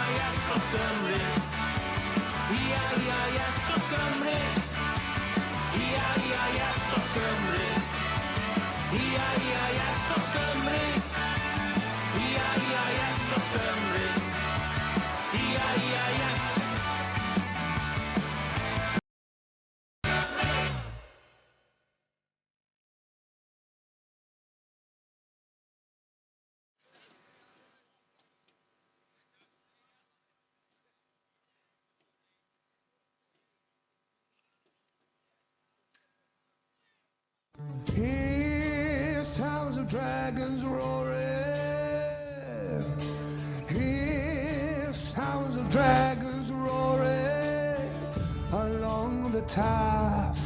Ia, yes dros Gymru. Ia, ia, yes dros Gymru. Ia, ia, yes dros Gymru. Ia, ia, yes dros Gymru. Ia, ia, yes dros Gymru. Ia, ia, yes. Hear sounds of dragons roaring. Hear sounds of dragons roaring. Along the Taff,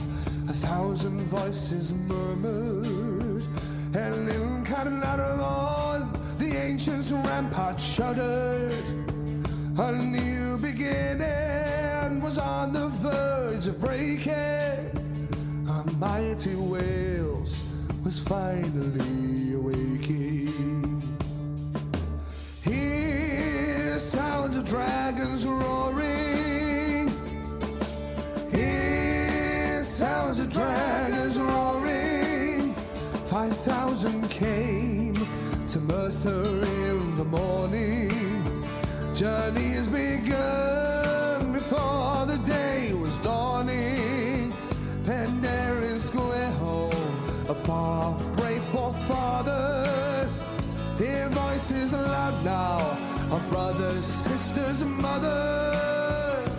1,000 voices murmured. And in Caernarfon, the ancient rampart shuddered. A new beginning was on the verge of breaking. A mighty Wales was finally awaking. Hear sounds of dragons roaring. Hear sounds of dragons roaring. 5,000 came to Merthyr in the morning. Journeys begun before the day was dawning. Penderyn Square, home of far brave forefathers. Hear voices loud now of brothers, sisters, and mothers.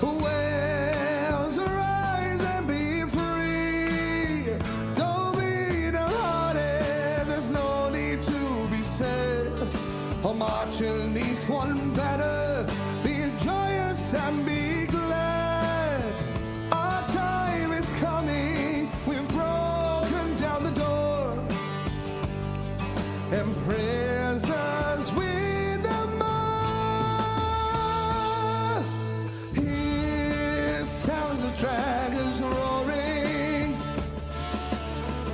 Wales, rise and be free. Don't be downhearted, there's no need to be sad. Or marching neath one banner, be joyous and be glad. Our time is coming, we've broken down the door. And prisoners we no more. Hear sounds of dragons roaring.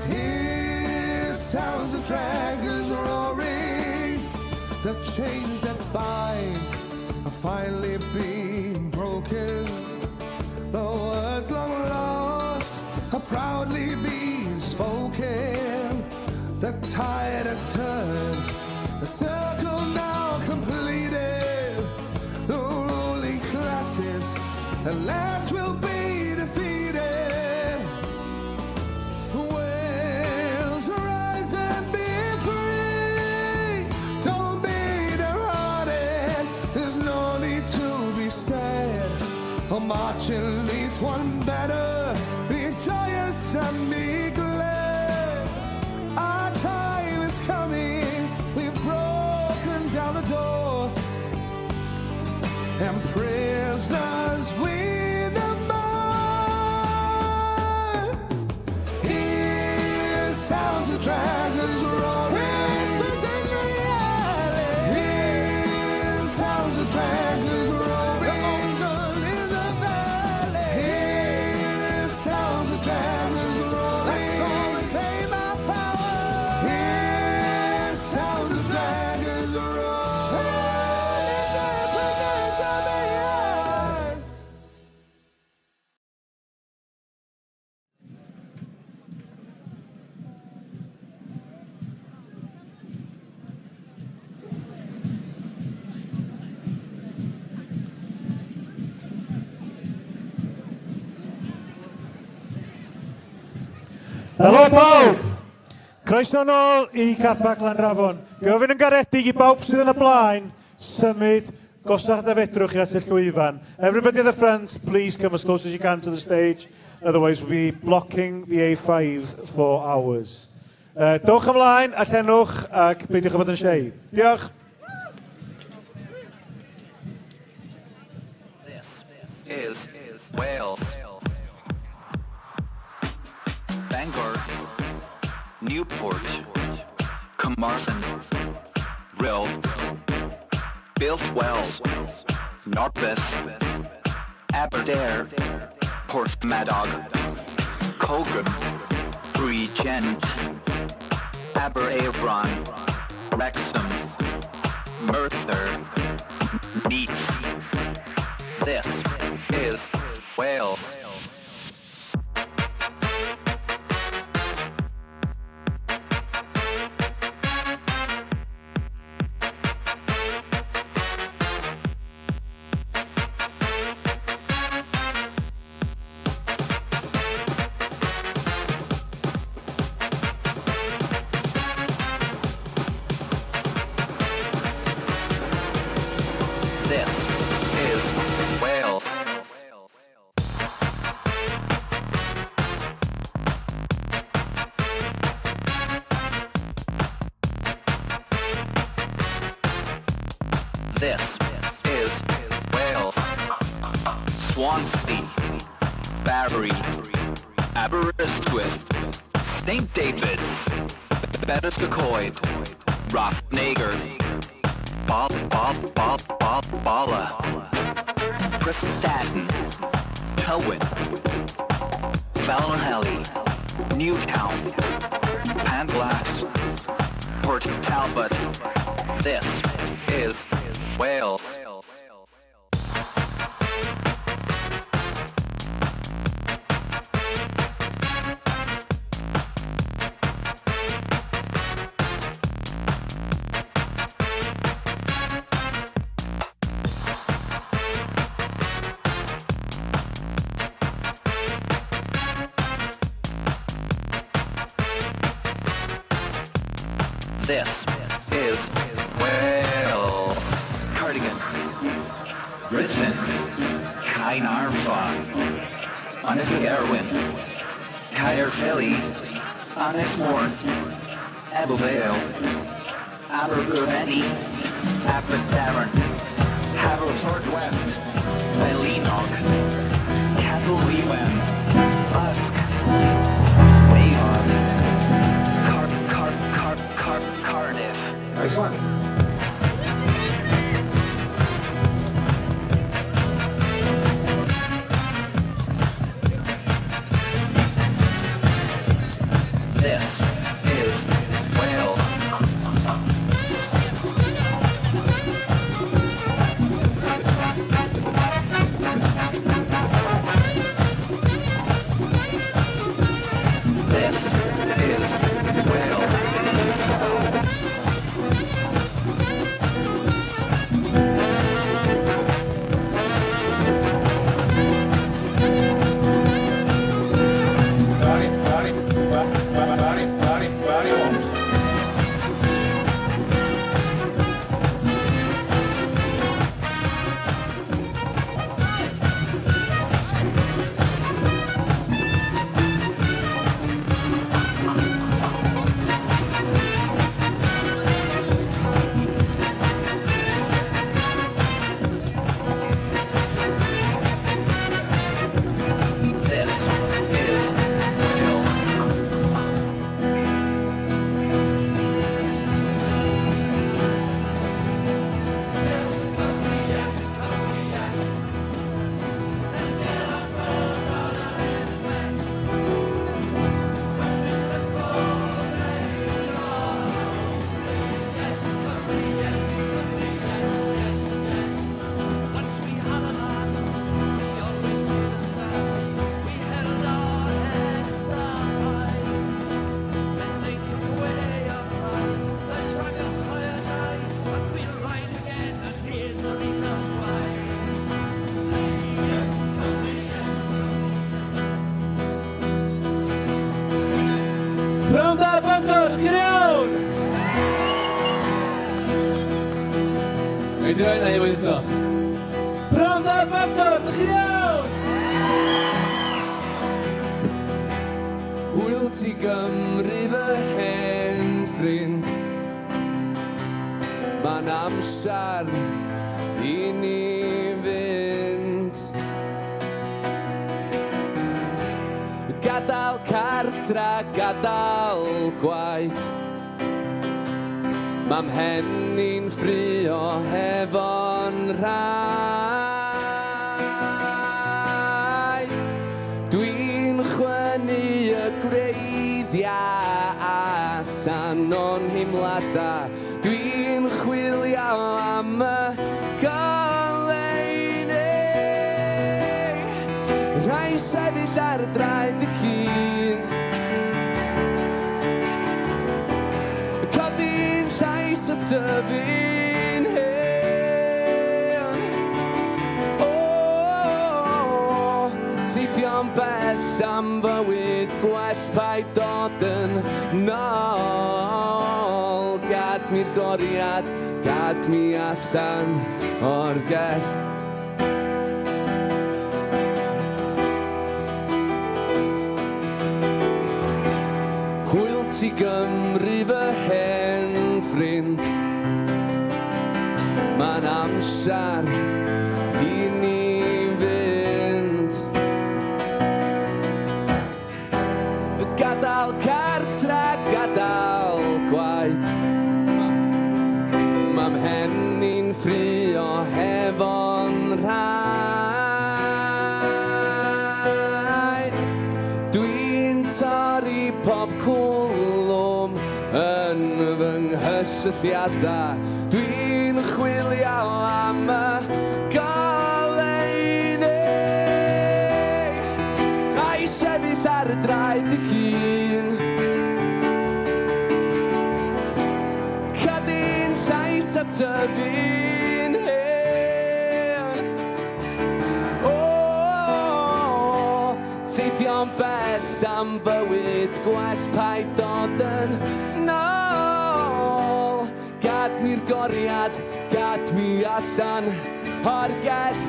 Hear sounds of dragons roaring. The chains that bind are finally being broken. The words long lost are proudly being spoken. The tide has turned, the circle now completed. The ruling classes at last will be defeated. Wales, rise and be free. Don't be downhearted. There's no need to be sad. Or marching neath one banner. Be joyous and be glad. Our time is coming. We've broken down the door. And prisoners we no more. Hear sounds of dragons roaring. Hear sounds of dragons roaring. In the valley. Hear sounds of dragons roaring. Let's all reclaim our power. Hear sounds of dragons roaring. Yes. Helo bawb! Croeso nôl i Car Parc Glanrafon. Gofyn yn garedig i bawb sydd yn y blaen symud agosach â fedrwch chi at y llwyfan. Everybody at the front, please come as close as you can to the stage. Otherwise we'll be blocking the A5 for hours. Dowch ymlaen a llenwch ac beidiwch â bod yn shy. Diolch! This is Wales. Bangor, Newport, Carmarthen, Rhyl, Builth Wells, Narberth, Aberdare, Porthmadog, Colgrim, Bridgend, Aberaeron, Wrexham, Merthyr, Neath. This is Wales. This is Wales. This is Wales. Swansea, Barry, Aberystwyth, St. David, Betws-y-Coed, Rothnager, Bal Bal Bal Bal Bala, Prestatyn, Tywyn, Felinheli, Newtown, Pantglas, Port Talbot. This is Wales. This is Wales. Cardigan. Ruthin. Caernarfon. Ynys Erwin. Caerphilly. Ynys Môn. Ebbw Vale. Abergavenny. Aberdaron. Haverfordwest. Belinog. Castle Usk. Bayard. Car, car, car, car, Cardiff. Nice one. This is Wales. This is Wales. Barry, Barry, Barry, Barry, Barry Holmes. This is Wales. Once we had a land, we always made a stand. We held our heads up high. Then they took away our pride. The dragon fire died, but we'll rise again, and here's the reason why. Yes, yes. Pnawn da Bangor, chi'n iawn? Ei, dwi'n rhaid na i wedi eto. Pnawn da Bangor, dych chi'n iawn? Hwyl ti Gymru fy hen ffrind. Mae'n amser i ni fynd. Gadael cartra, gadael gwaed. Ma'm mhen i'n ffrio hefo'n rhaid. Dwi'n chwynnu y gwreiddiau allan o'n nheimladau. Dwi'n chwilio am y gorau. ar y draed dy hun. Codi'n llais a tyfu'n hen. O, teithio'n bell am fywyd gwell, paid dod yn nôl. Gad mi'r goriad, gad mi allan o'r gell. Hwyl ti Gymru fy hen ffrind. Mae'n amser i ni fynd. Gadael cartre, gadael gwaed. Mae 'mhen i'n ffrio hefo'n rhaid. Dwi'n torri pob cwlwm yn fy nghysylltiadau. Dwi'n chwilio am y goleuni. Rhaid sefyll ar y draed dy hun. Codi'n llais a tyfu'n hen. O, teithio'n bell am fywyd gwell, paid dod yn nôl. Gad mi'r goriad, gad mi allan o'r gell.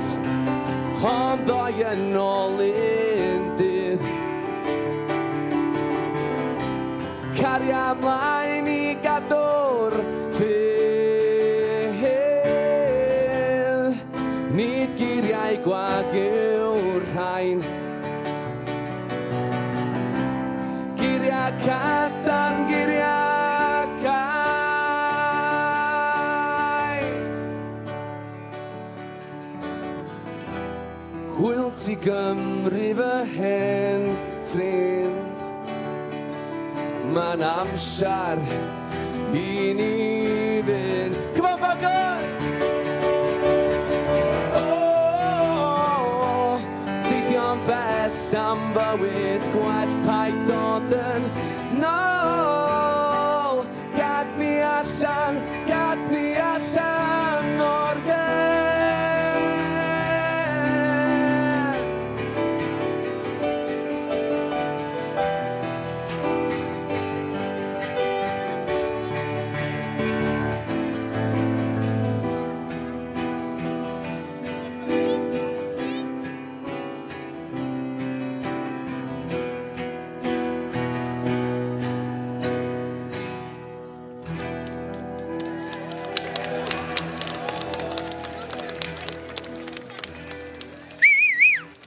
Ond ddoi yn ôl un dydd. Caria ymlaen i gadw'r ffydd. Nid geiriau gwag yw'r rhain. Geiriau cadarn, geiriau cain. Hwyl ti Gymru fy hen ffrind. Mae'n amser i ni fynd. Come on, Bangor! Oh, teithio'n bell am fywyd gwell, paid dod yn nôl. Gad mi allan, gad mi allan o'r gell.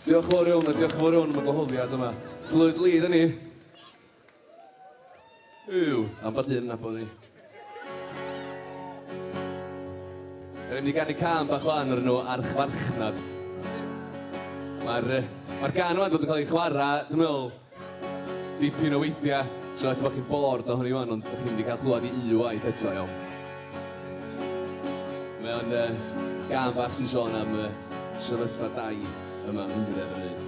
Diolch yn fawr iawn a diolch yn fawr iawn am y gwahoddiad yma. Fflyd Lee, da ni. Yw, ambell un yn nabod ni. Da ni'n mynd i ganu cân bach wan o'r enw Archfarchnad. Mae'r ma gân yma'n dod yn cael ei chwarae, dwi'n meddwl, dipyn o weithiau. So ella bod chi'n bored ohoni wan, ond ydych chi'n mynd i gael clywed i un waith eto, iawn. Mae o'n gân bach sy'n sôn am sefyllfa dai yma yng Nghymru ar y pryd.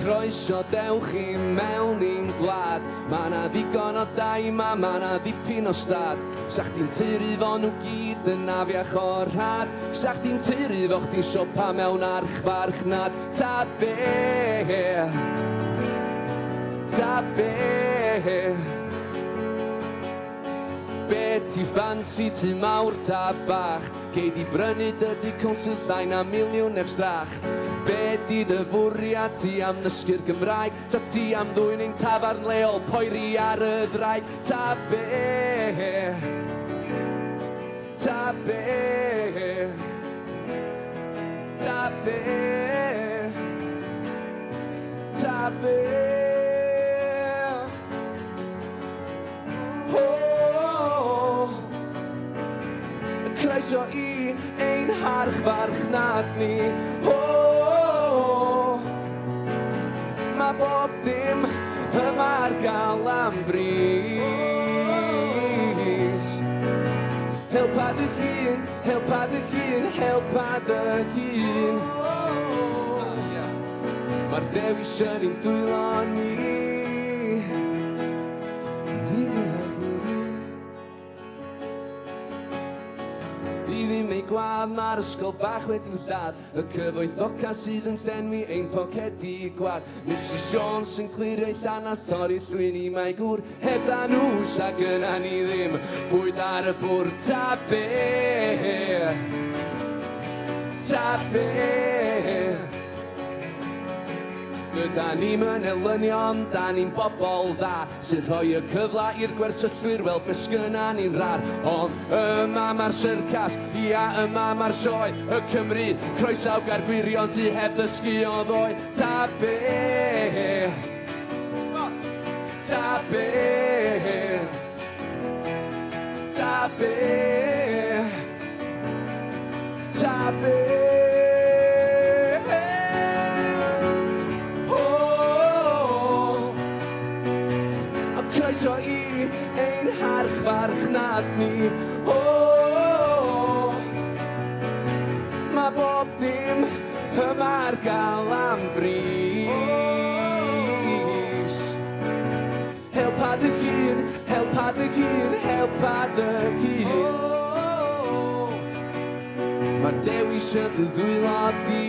Croeso, dewch i mewn i'n gwlad. Ma' 'na ddigon o dai 'ma, ma' 'na ddipyn o stad. Sa chdi'n taeru fo nhw gyd yn afiach o rhad. Sa chdi'n taeru fo chdi'n siopa mewn archfarchnad. Ta be? Ta be? Be ti ffansi, tŷ mawr ta bach? Gei di brynu, dydy council llai na miliwn heb strach. Be di dy fwriad ti am ddysgu'r Gymraeg? Ta ti am ddwyn ein tafarn leol poeri ar y ddraig? Ta be? Ta be? Ta be? Ta be? Oh, croeso i ein harchfarchnad ni. Oh, mae bob dim yma ar gael am bris. Helpa dy hun, helpa dy hun, helpa dy hun. Mae'r dewis yn ein dwylo ni. Ni ddylai ni. I ddim ei gwadd, mae'r ysgol bach wedi'w lladd. Y cyfoethoca sydd yn llenwi ein pocedi gwag. Mrs Jones yn clirio ei llanas, torri'r llwyni mae gŵr. Hebdda nhw, sa gynna ni ddim bwyd ar y bwrdd. Ta be? Ta be? Dydan ni'm yn elynion, da ni'n bobl dda sy'n rhoi y cyfla i'r gwersyllwyr weld be sgynna ni'n rar. Ond yma mae'r syrcas, ia yma mae'r sioe, y Cymry croesawgar gwirion sy heb ddysgu o ddoe. Ta be? Ta be? Ta be? Ta be? Oh, a croeso i ein harchfarchnad ni. Oh, mae bob dim yma ar gael am bris. Helpa dy hun, helpa dy hun, helpa dy hun. Mae'r dewis yn dy ddwylo di,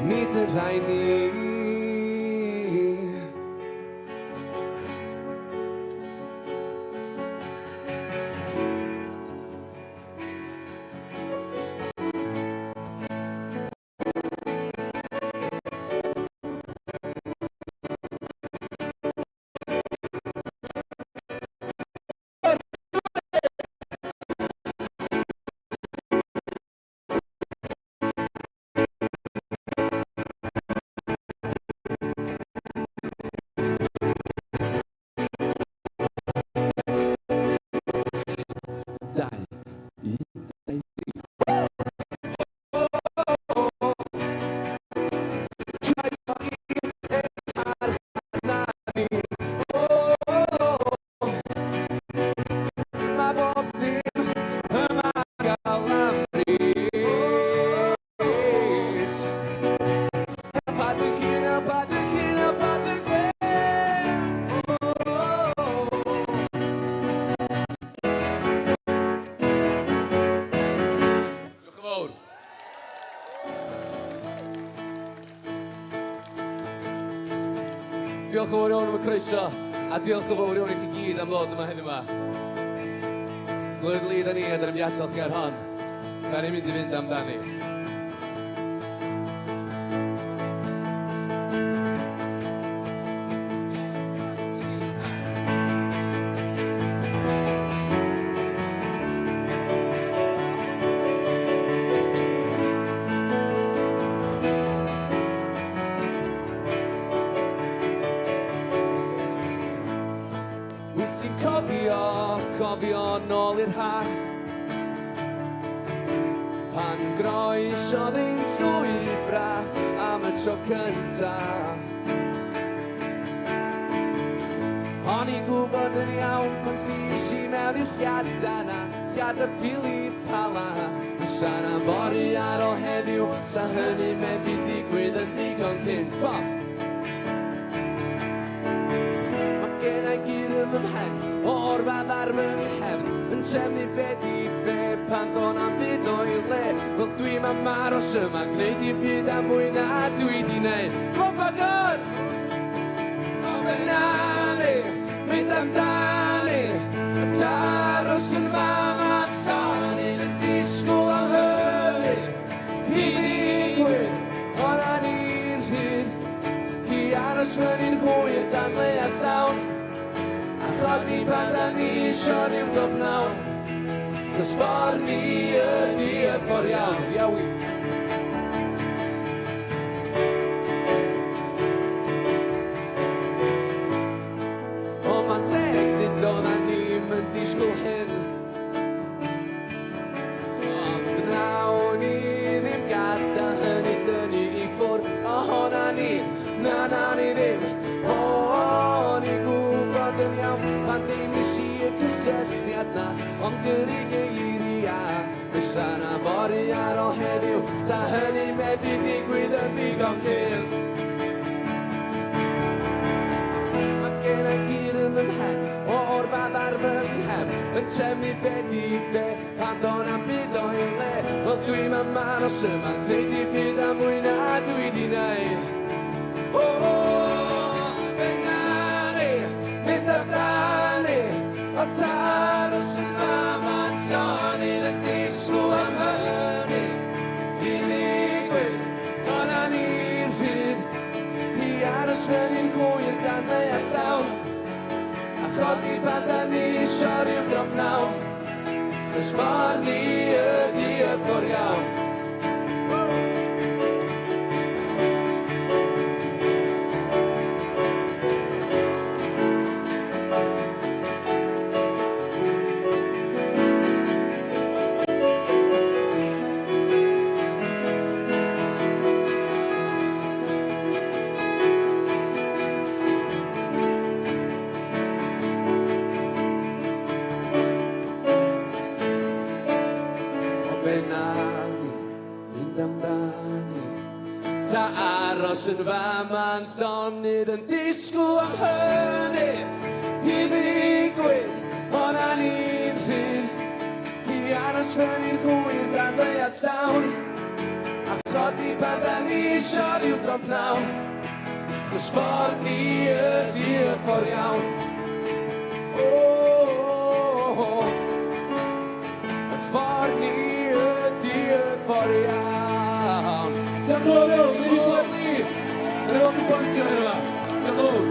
nid yn rhai ni. Dau, un, dau, tri. Croeso i ein harchfarchnad ni. Mae bob dim yma ar gael am bris. Helpa dy hun, helpa dy hun, helpa dy hun. Diolch yn fawr. Diolch yn fawr iawn am y croeso, a diolch yn fawr iawn i chi gyd am ddod yma heddiw yma. Fleur de Lis da ni, a da ni'n mynd i adael chi ar hon. Da ni'n mynd i fynd amdani. Wyt ti'n cofio, cofio nôl i'r ha? Pan groesodd ein llwybra am y tro cynta. O'n i'n gwybod yn iawn pan sbïs i mewn i'r llada 'na, llada pili pala. Fysa 'na fory ar ôl heddiw, sa hynny methu digwydd yn digon cynt. Bo! Mae gen i gur yn fy mhen, o orfadd ar fy nghefn, yn trefnu be di be pan do na'm byd o'i le. Wel dwi'm am aros yma, gwneud dim byd am mwy na dwi di neud. Come on, Bangor! Banani, mynd amdani, a taros yn fama llonydd yn disgwyl am hynny. I ddigwydd, o'na ni rhydd i aros fyny'n hwyr dan leuad llawn, a chodi pan da ni isio rhyw gofnawn. Chos ffordd ni ydi y ffordd iawn. Iawi. O, mae'n deg, nid oeddan ni'm yn disgwyl hyn. Ond wnawn ni ddim gadael hynny dynnu i ffwrdd ohona ni. Na, na ni ddim. O, o'n i'n gwybod yn iawn pan deimlis Ges i y cysylltiad 'na, ond gyrru geiria. Fysa 'na fory ar ôl heddiw, sa hynny'n medru digwydd yn ddigon cynt. Mae gen i gur yn fy mhen, o orfadd ar fy nghefn, yn trefnu be di be, pan do na'm byd o'i le. Wel dwi'm am aros yma, gwneud dim byd am mwy na dwi di neud. O, be na ni, mynd amdani, o taros yn fama'n llonydd yn disgwyl am hynny i ddigwydd, ond a ni rhydd i aros fyny'n hwyr dan ddaear llawn, a chodi pan da ni isio rhyw dro pnawn, 'chos ffordd ni ydi y ffordd iawn. O be na ni, mynd amdani. Ta aros yn fama'n llonydd yn disgwyl am hynny i ddigwydd, ond a ni'n rhydd i aros fyny'n hwyr dan ddaear llawn, a chodi pan da ni isio rhyw dro pnawn, 'chos ffordd ni ydi y ffordd iawn. O, o, o, y ffordd ni ydi y ffordd iawn. Diolch yn fawr iawn, Lady Lovely. Mae'n ôl chi pontio heno yma. Diolch yn fawr.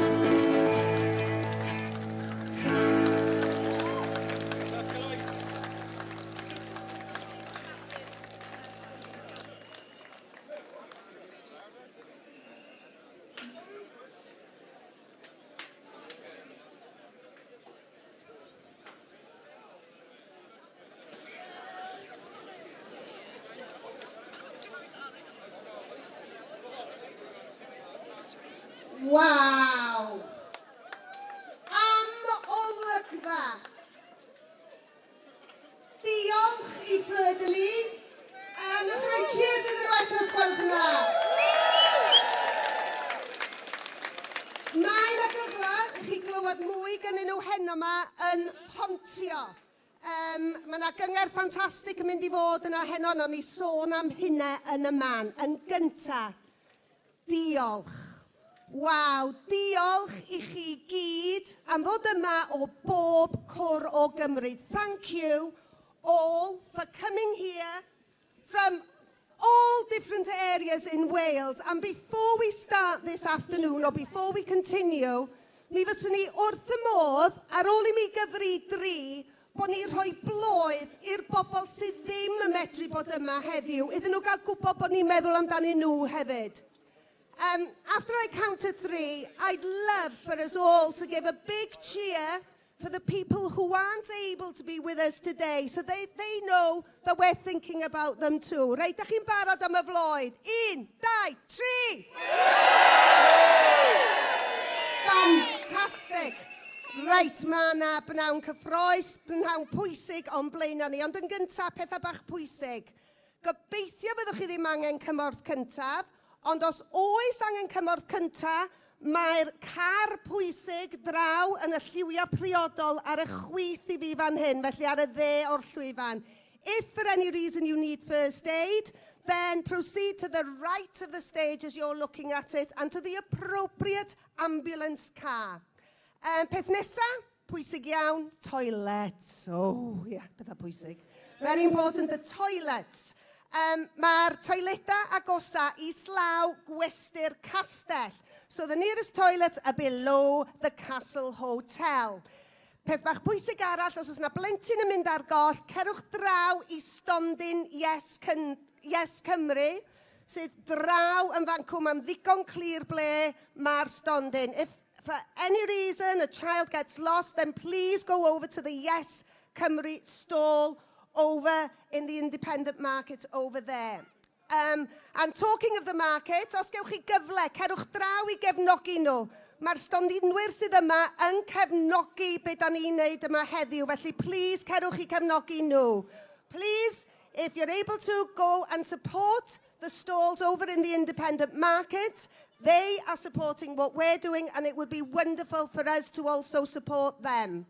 Waw! Am olygfa! Diolch i Fleur de Lis. Newch chi roi cheers iddyn nhw eto, os gwelwch yn dda. Mae yna gyfle i chi glywed mwy gynnyn nhw heno yma yn Pontio. Mae yna gyngerdd ffantastig yn mynd i fod yna heno, nawn ni sôn am hynna yn y man. Yn gynta, diolch. Waw, diolch i chi gyd am ddod yma o bob cwr o Gymru. Thank you all for coming here from all different areas in Wales. And before we start this afternoon, or before we continue, mi fyswn i wrth y modd, ar ôl i mi gyfri dri, bod ni'n rhoi bloedd i'r bobl sydd ddim yn medru bod yma heddiw, iddyn nhw gael gwybod bod ni'n meddwl amdanyn nhw hefyd. After I count to three, I'd love for us all to give a big cheer for the people who aren't able to be with us today, so they know that we're thinking about them too. Reit, da chi'n barod am y floedd? Un, dau, tri! Fantastic! Reit, mae yna bnawn cyffrous, bnawn pwysig o'n blaenau ni, ond yn gyntaf, pethau bach pwysig. Gobeithio byddwch chi ddim angen cymorth cyntaf, ond os oes angen cymorth cyntaf, mae'r car pwysig draw yn y lliwiau priodol ar y chwith i fi fan hyn, felly ar y dde o'r llwyfan. If for any reason you need first aid, then proceed to the right of the stage as you're looking at it and to the appropriate ambulance car. Peth nesa, pwysig iawn, toilets. Oh, ie, yeah, pethau pwysig. Very important, the toilets. Mae'r toiledau agosa islaw Gwesty'r Castell. So the nearest toilets are below the Castle Hotel. Peth bach pwysig arall, os oes yna blentyn yn mynd ar goll, cerwch draw i stondin Yes Cymru, sydd draw yn fancw, mae'n ddigon clir ble mae'r stondin. If for any reason a child gets lost, then please go over to the Yes Cymru stall over in the independent market over there. Um, and talking of the market, os gewch chi gyfle, cerwch draw i gefnogi nhw. Mae'r stondinwyr sydd yma yn cefnogi be da ni'n neud yma heddiw, felly please cerwch i cefnogi nhw. Please, if you're able to, go and support the stalls over in the independent market. They are supporting what we're doing and it would be wonderful for us to also support them.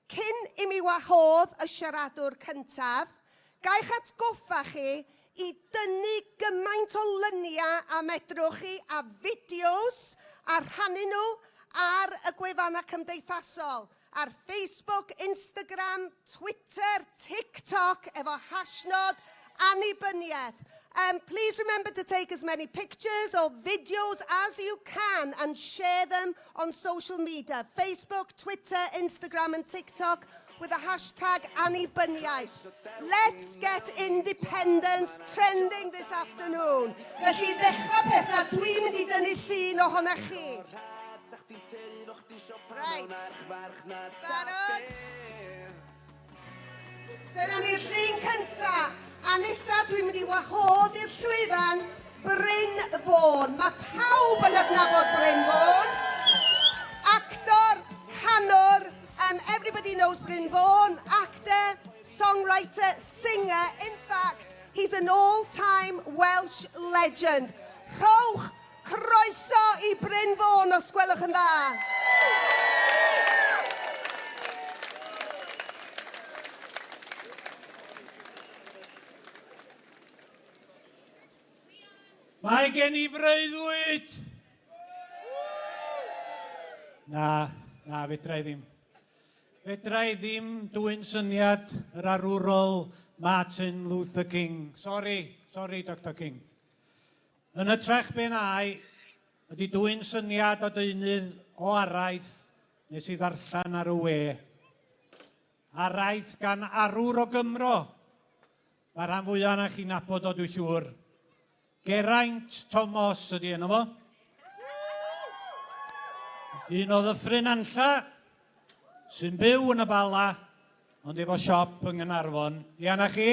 Cyn i mi wahodd y siaradwr cyntaf, gai'ch atgoffa chi i dynnu gymaint o lyniau a medrwch chi a fideos a rhannu nhw ar y gwefannau cymdeithasol, ar Facebook, Instagram, Twitter, TikTok, efo hashnod annibyniaeth. Um, please remember to take as many pictures or videos as you can and share them on social media. Facebook, Twitter, Instagram and TikTok with the hashtag annibyniaeth. Let's get independence trending this afternoon. Felly i ddechrau pethau, dwi'n mynd i dynnu llun ohonoch chi. Right. Barod? Dyna ni'r llun cynta. A nesa dwi'n mynd i wahodd i'r llwyfan Bryn Fôn. Mae pawb yn adnabod Bryn Fôn. Actor, canwr, um, everybody knows Bryn Fôn, actor, songwriter, singer. In fact, he's an all-time Welsh legend. Rhowch croeso i Bryn Fôn os gwelwch yn dda. Mae gen i freuddwyd! Na, na, fedra i ddim. Fedra i ddim dwyn syniad yr arwrol Martin Luther King. Sori, sori, Dr King. Yn hytrach be nai ydy dwyn syniad a deunydd o araith nes i ddarllen ar y we. Araith gan arwr o Gymro. Mae rhan fwyaf yna chi'n nabod o, dwi'n siŵr. Geraint Thomas ydy enw fo. Un o Ddyffryn Nantlla, sy'n byw yn y Bala, ond efo siop yng Nghaernarfon. Ia na chi,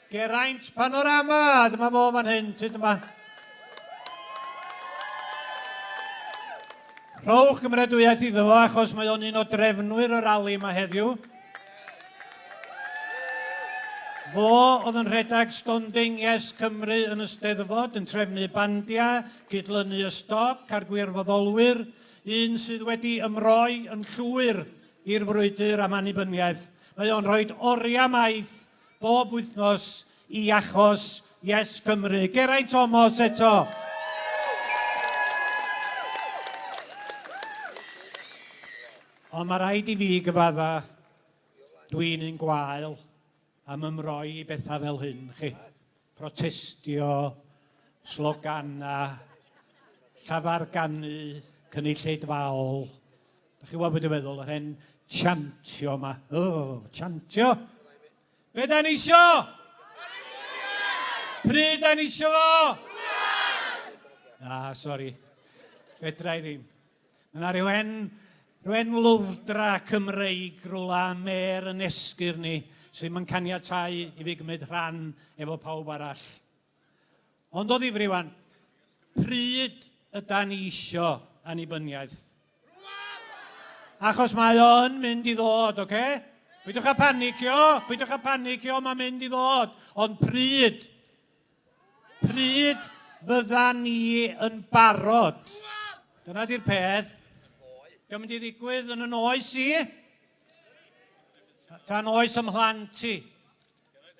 Geraint Panorama, dyma fo fan hyn, tyd yma. Rhowch gymeradwyaeth iddo fo achos mae o'n un o drefnwyr y rali yma heddiw. Fo oedd yn rhedeg stondin Yes Cymru yn y Steddfod, yn trefnu bandiau, cydlynu y stoc a'r gwirfoddolwyr, un sydd wedi ymroi yn llwyr i'r frwydr am annibyniaeth. Mae o'n rhoi oriau maith bob wythnos i achos Yes Cymru. Geraint Thomas eto. Ond mae rhaid i fi gyfadda, dwi'n un gwael am ymroi i bethau fel hyn, chi. Protestio, slogana, llafarganu, cynulleidfaol. Da chi'n gwybod beth dwi'n feddwl, yr hen chantio yma. Oh, chantio! Be da ni isio? Pryd da ni isio fo? Na, sori. Fedra i ddim. Mae yna rhyw hen, rhyw hen lwfdra Cymreig rwla mêr yn esgyr ni sy'n yn caniatau i fi gymryd rhan efo pawb arall. Ond o ddifri wan, pryd yda ni isio annibyniaeth? Achos mae o'n mynd i ddod, oce? Okay? Peidiwch â panicio, peidiwch â panicio, mae'n mynd i ddod. Ond pryd? Pryd fydda ni yn barod? Dyna di'r peth. Diolch mynd i ddigwydd yn yn oes i. Tan oes ymhlant i.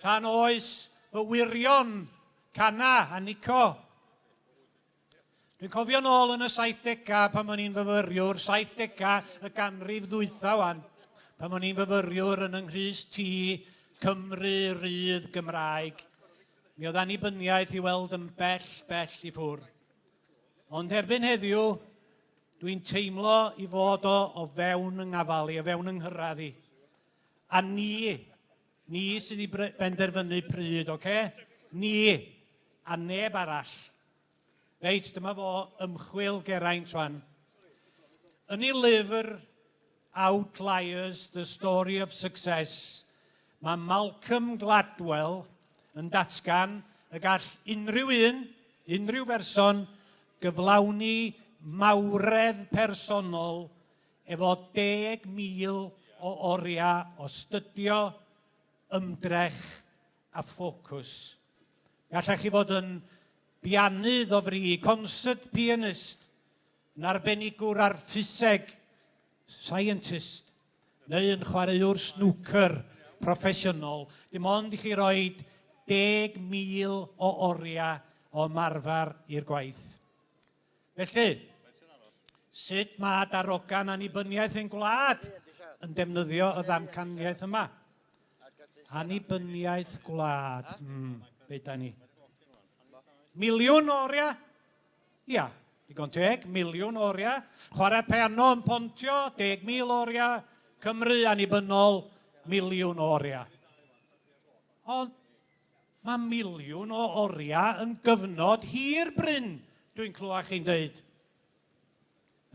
Tan oes fy wyrion, Cana a Nico. Dwi'n cofio nôl yn y 70au pan o'n i'n fyfyriwr, 70au y ganrif ddwytha wan, pan o'n i'n fyfyriwr yn yng Nghrys T, Cymru Rydd Gymraeg. Mi oedd annibyniaeth i weld yn bell, bell i ffwrdd. Ond erbyn heddiw, dwi'n teimlo i fod o o fewn yng ngafal i, o fewn yng nghyrraedd i. A ni, Ni sydd i benderfynu pryd, oce? Okay? Ni, a neb arall. Reit, dyma fo ymchwil Geraint wan. Yn ei lyfr Outliers, The Story of Success, mae Malcolm Gladwell yn datgan y gall unrhyw un, unrhyw berson, gyflawni mawredd personol efo 10,000 o oriau o stydio, ymdrech a ffocws. Gallech chi fod yn bianydd o fri, concert pianist, yn arbenigwr ar ffiseg, scientist, neu yn chwaraewr snwcer proffesiynol, dim ond i chi roed 10,000 o oriau o ymarfer i'r gwaith. Felly, sut mae darogan annibyniaeth ein gwlad yn defnyddio y ddamcaniaeth yma? Annibyniaeth gwlad, be da ni? Miliwn o oriau? Ia, digon teg, miliwn o oriau. Chwarae piano yn Pontio, 10,000 o oriau. Cymru annibynnol, miliwn o oriau. Ond mae miliwn o oriau yn gyfnod hir, Bryn, dwi'n clywed chi'n deud.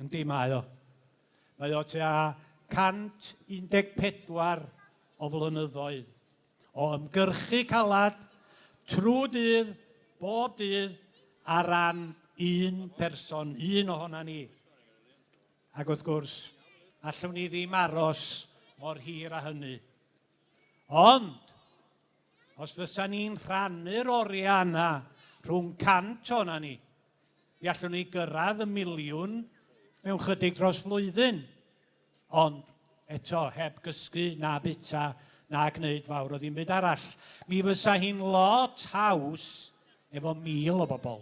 Yndi, mae o. Mae o tua 114 o flynyddoedd o ymgyrchu calad trwy dydd, bob dydd, ar ran un person, un ohona ni. Ac wrth gwrs, allwn ni ddim aros mor hir â hynny. Ond, os fysa ni'n rhannu'r oriau yna rhwng 100 o'na ni, mi allwn ni gyrraedd y miliwn mewn chydig dros flwyddyn. Ond eto, heb gysgu na bita na gwneud fawr o ddim byd arall. Mi fysa hi'n lot haws efo 1,000 o bobl.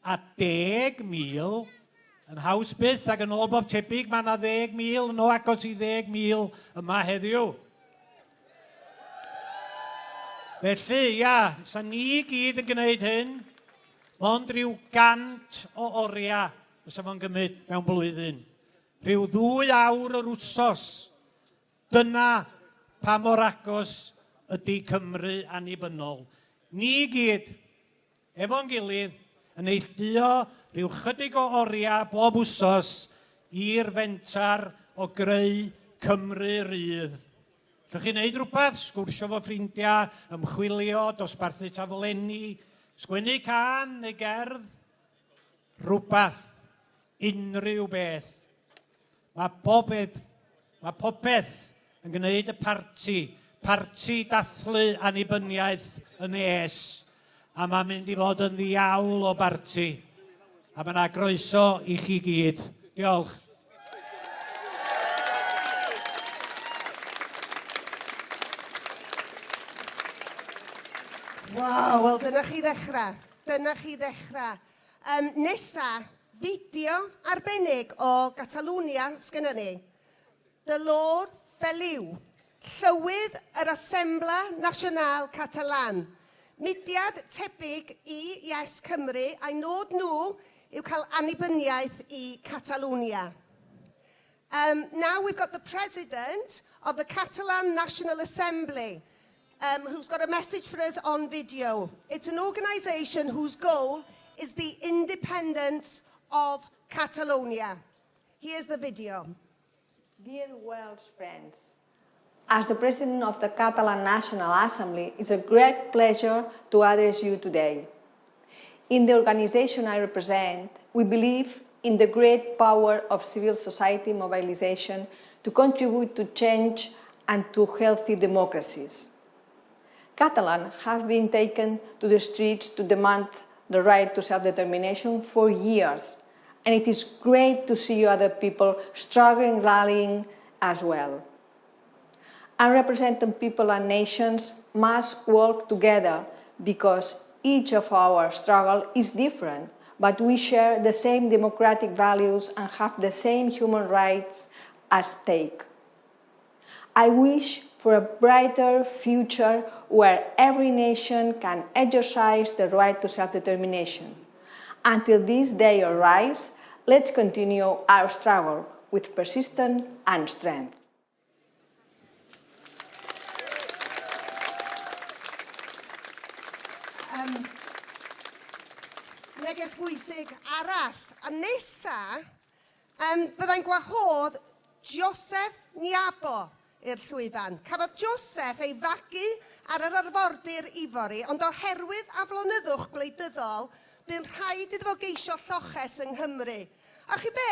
A 10,000 yn haws byth, ac yn ôl bob tebyg mae yna 10,000, yn o agos i 10,000 yma heddiw. Felly, ia, sa ni gyd yn gwneud hyn, mond rhyw 100 o oriau fysa fo'n gymryd mewn blwyddyn. Rhyw 2 awr yr wsos. Dyna pa mor agos ydy Cymru annibynnol. Ni gyd, efo'n gilydd, yn neilltuo rhyw chydig o oriau bob wsos i'r fenter o greu Cymru rydd. Allwch chi wneud rhywbeth, sgwrsio fo ffrindiau, ymchwilio, dosbarthu taflenni, sgwennu cân neu gerdd, rhywbeth, unrhyw beth. Mae bob, mae popeth yn gwneud y parti, parti dathlu annibyniaeth yn nes, a mae'n mynd i fod yn ddiawl o barti. A mae yna groeso i chi gyd. Diolch. Waw, wel dyna chi ddechrau. Dyna chi ddechrau. Nesa, fideo arbennig o Gatalunia sgynnon ni. Dolors Feliu, Llywydd yr Assemblea Nacional Catalan. Mudiad tebyg i Yes Cymru a'i nod nhw yw cael annibyniaeth i Catalwnia. Now we've got the President of the Catalan National Assembly, who's got a message for us on video. It's an organisation whose goal is the independence of Catalonia. Here's the video. Dear Welsh friends, as the President of the Catalan National Assembly, it's a great pleasure to address you today. In the organization I represent, we believe in the great power of civil society mobilization to contribute to change and to healthy democracies. Catalans have been taken to the streets to demand the right to self-determination for years, and it is great to see other people struggling, rallying as well. Unrepresented people and nations must work together because each of our struggle is different, but we share the same democratic values and have the same human rights at stake. I wish for a brighter future where every nation can exercise the right to self-determination. Until this day arrives, let's continue our struggle with persistence and strength. Neges bwysig arall. A nesa, fyddai'n gwahodd Joseph Nyabo. i'r llwyfan. Cafodd Joseph ei fagu ar yr arfordir Ifori, ond oherwydd aflonyddwch gwleidyddol, bu'n rhaid iddo fo geisio lloches yng Nghymru. A chi be?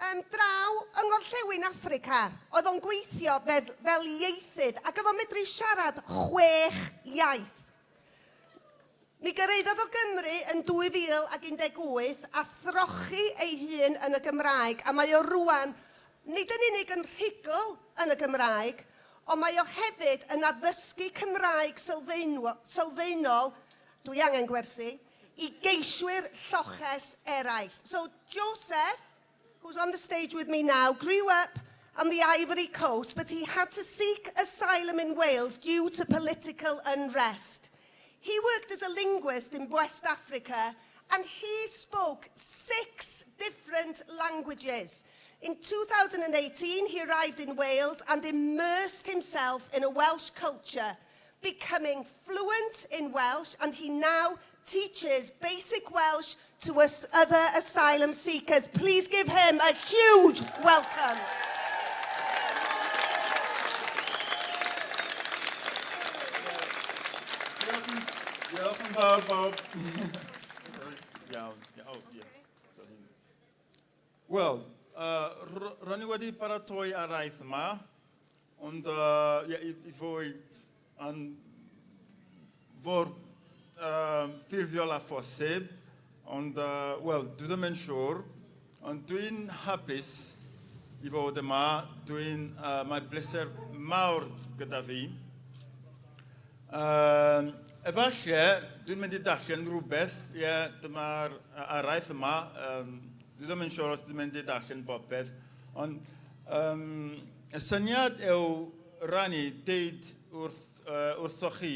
Um, draw yng Ngorllewin Affrica, oedd o'n gweithio fel, fel ieithydd ac oedd o'n medru siarad chwech iaith. Mi gyrhaeddodd o Gymru yn 2018 a throchi ei hun yn y Gymraeg, a mae o rŵan nid yn unig yn rhugl yn y Gymraeg, ond mae o hefyd yn addysgu Cymraeg sylfaenol, dwi angen gwersi, i geiswyr lloches eraill. So Joseph, who's on the stage with me now, grew up on the Ivory Coast, but he had to seek asylum in Wales due to political unrest. He worked as a linguist in West Africa and he spoke six different languages. In 2018, he arrived in Wales and immersed himself in a Welsh culture, becoming fluent in Welsh, and he now teaches basic Welsh to us other asylum seekers. Please give him a huge welcome. Diolch yn fawr, Bob. Iawn. Oh, yeah. Wel, uh, ro'n i wedi paratoi araith yma, ond uh, yeah, i, i fwy yn fawr uh, ffurfiol a phosib, ond, uh, wel, dwi ddim yn siŵr, ond dwi'n hapus i fod yma, dwi'n, uh, mae bleser mawr gyda fi. Uh, efallai, dwi'n mynd i darllen rhywbeth, ie, yeah, dyma'r araith yma, um, dwi ddim yn siŵr os dwi'n mynd i darllen popeth, ond um, y syniad yw rannu, deud wrth, uh, wrthoch chi,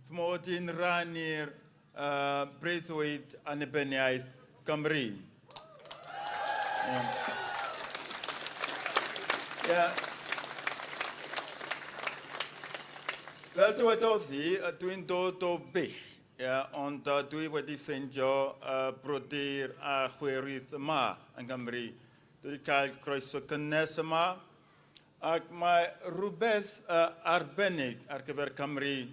fy mod i'n rannu'r uh, breuddwyd annibyniaeth Gymru. Yeah. Yeah. Fel dywedodd hi, dwi'n dod o Bill, yeah, ond uh, dwi wedi ffeindio uh, brodyr a chwiorydd yma yng Nghymru. Dwi wedi cael croeso cynnes yma, Ac mae rhywbeth uh, arbennig ar gyfer Cymru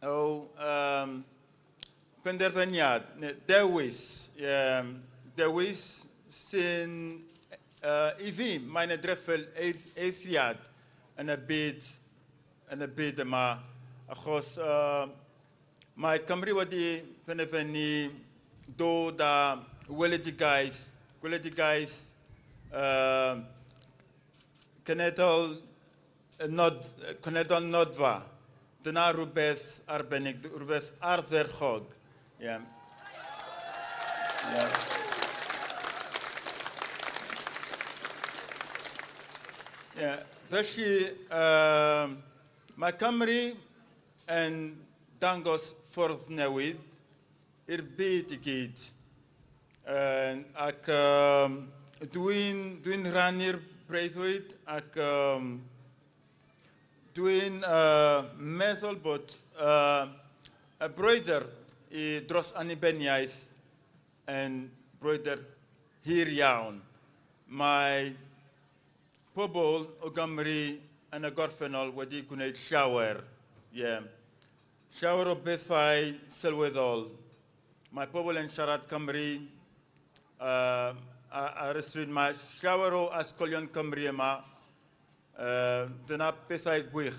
o um, penderfyniad, neu dewis, um, dewis sy'n, uh, i fi, mae'n edrych fel eithriad yn y byd, yn y byd yma, achos uh, mae Cymru wedi penderfynu dod â weledigaeth, gweledigaeth uh, cenedl, nod, cenedl nodfa. Dyna rhywbeth arbennig, rhywbeth ardderchog. Yeah. Yeah. Yeah. Felly, uh, mae Cymru yn dangos ffordd newydd i'r byd i gyd. Uh, ac uh, dwi'n dwi rhannu'r breuddwyd ac um, dwi'n uh, meddwl bod uh, y brwydr i dros annibyniaeth yn brwydr hir iawn. Mae pobl o Gymru yn y gorffennol wedi gwneud llawer. Yeah. Llawer o bethau sylweddol. Mae pobl yn siarad Cymru uh, ar y stryd. Mae llawer o ysgolion Cymru yma. Uh, dyna pethau gwych.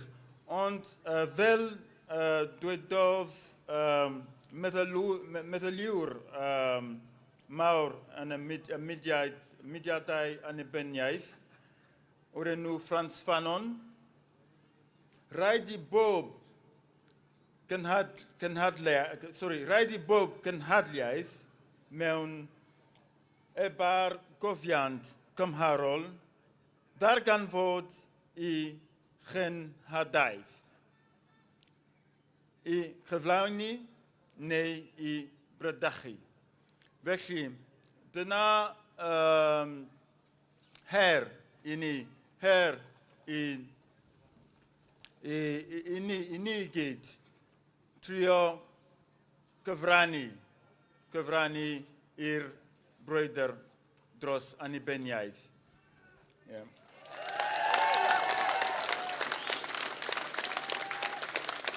Ond uh, fel uh, dwedodd um, meddyliwr um, mawr yn y, mud, y mudiad, mudiadau annibyniaeth, o'r enw Frantz Fanon, Rhaid i bob gynhad, cynhadle, sorry, rhaid i bob cynhadliaeth mewn ebargofiant cymharol ddarganfod i chenhadaeth, i chyflawni neu i brydachu. Felly, dyna um, her i ni, her i, i, i, i, ni, i ni gyd trio gyfrannu, gyfrannu i'r brwydr dros annibyniaeth. Yeah.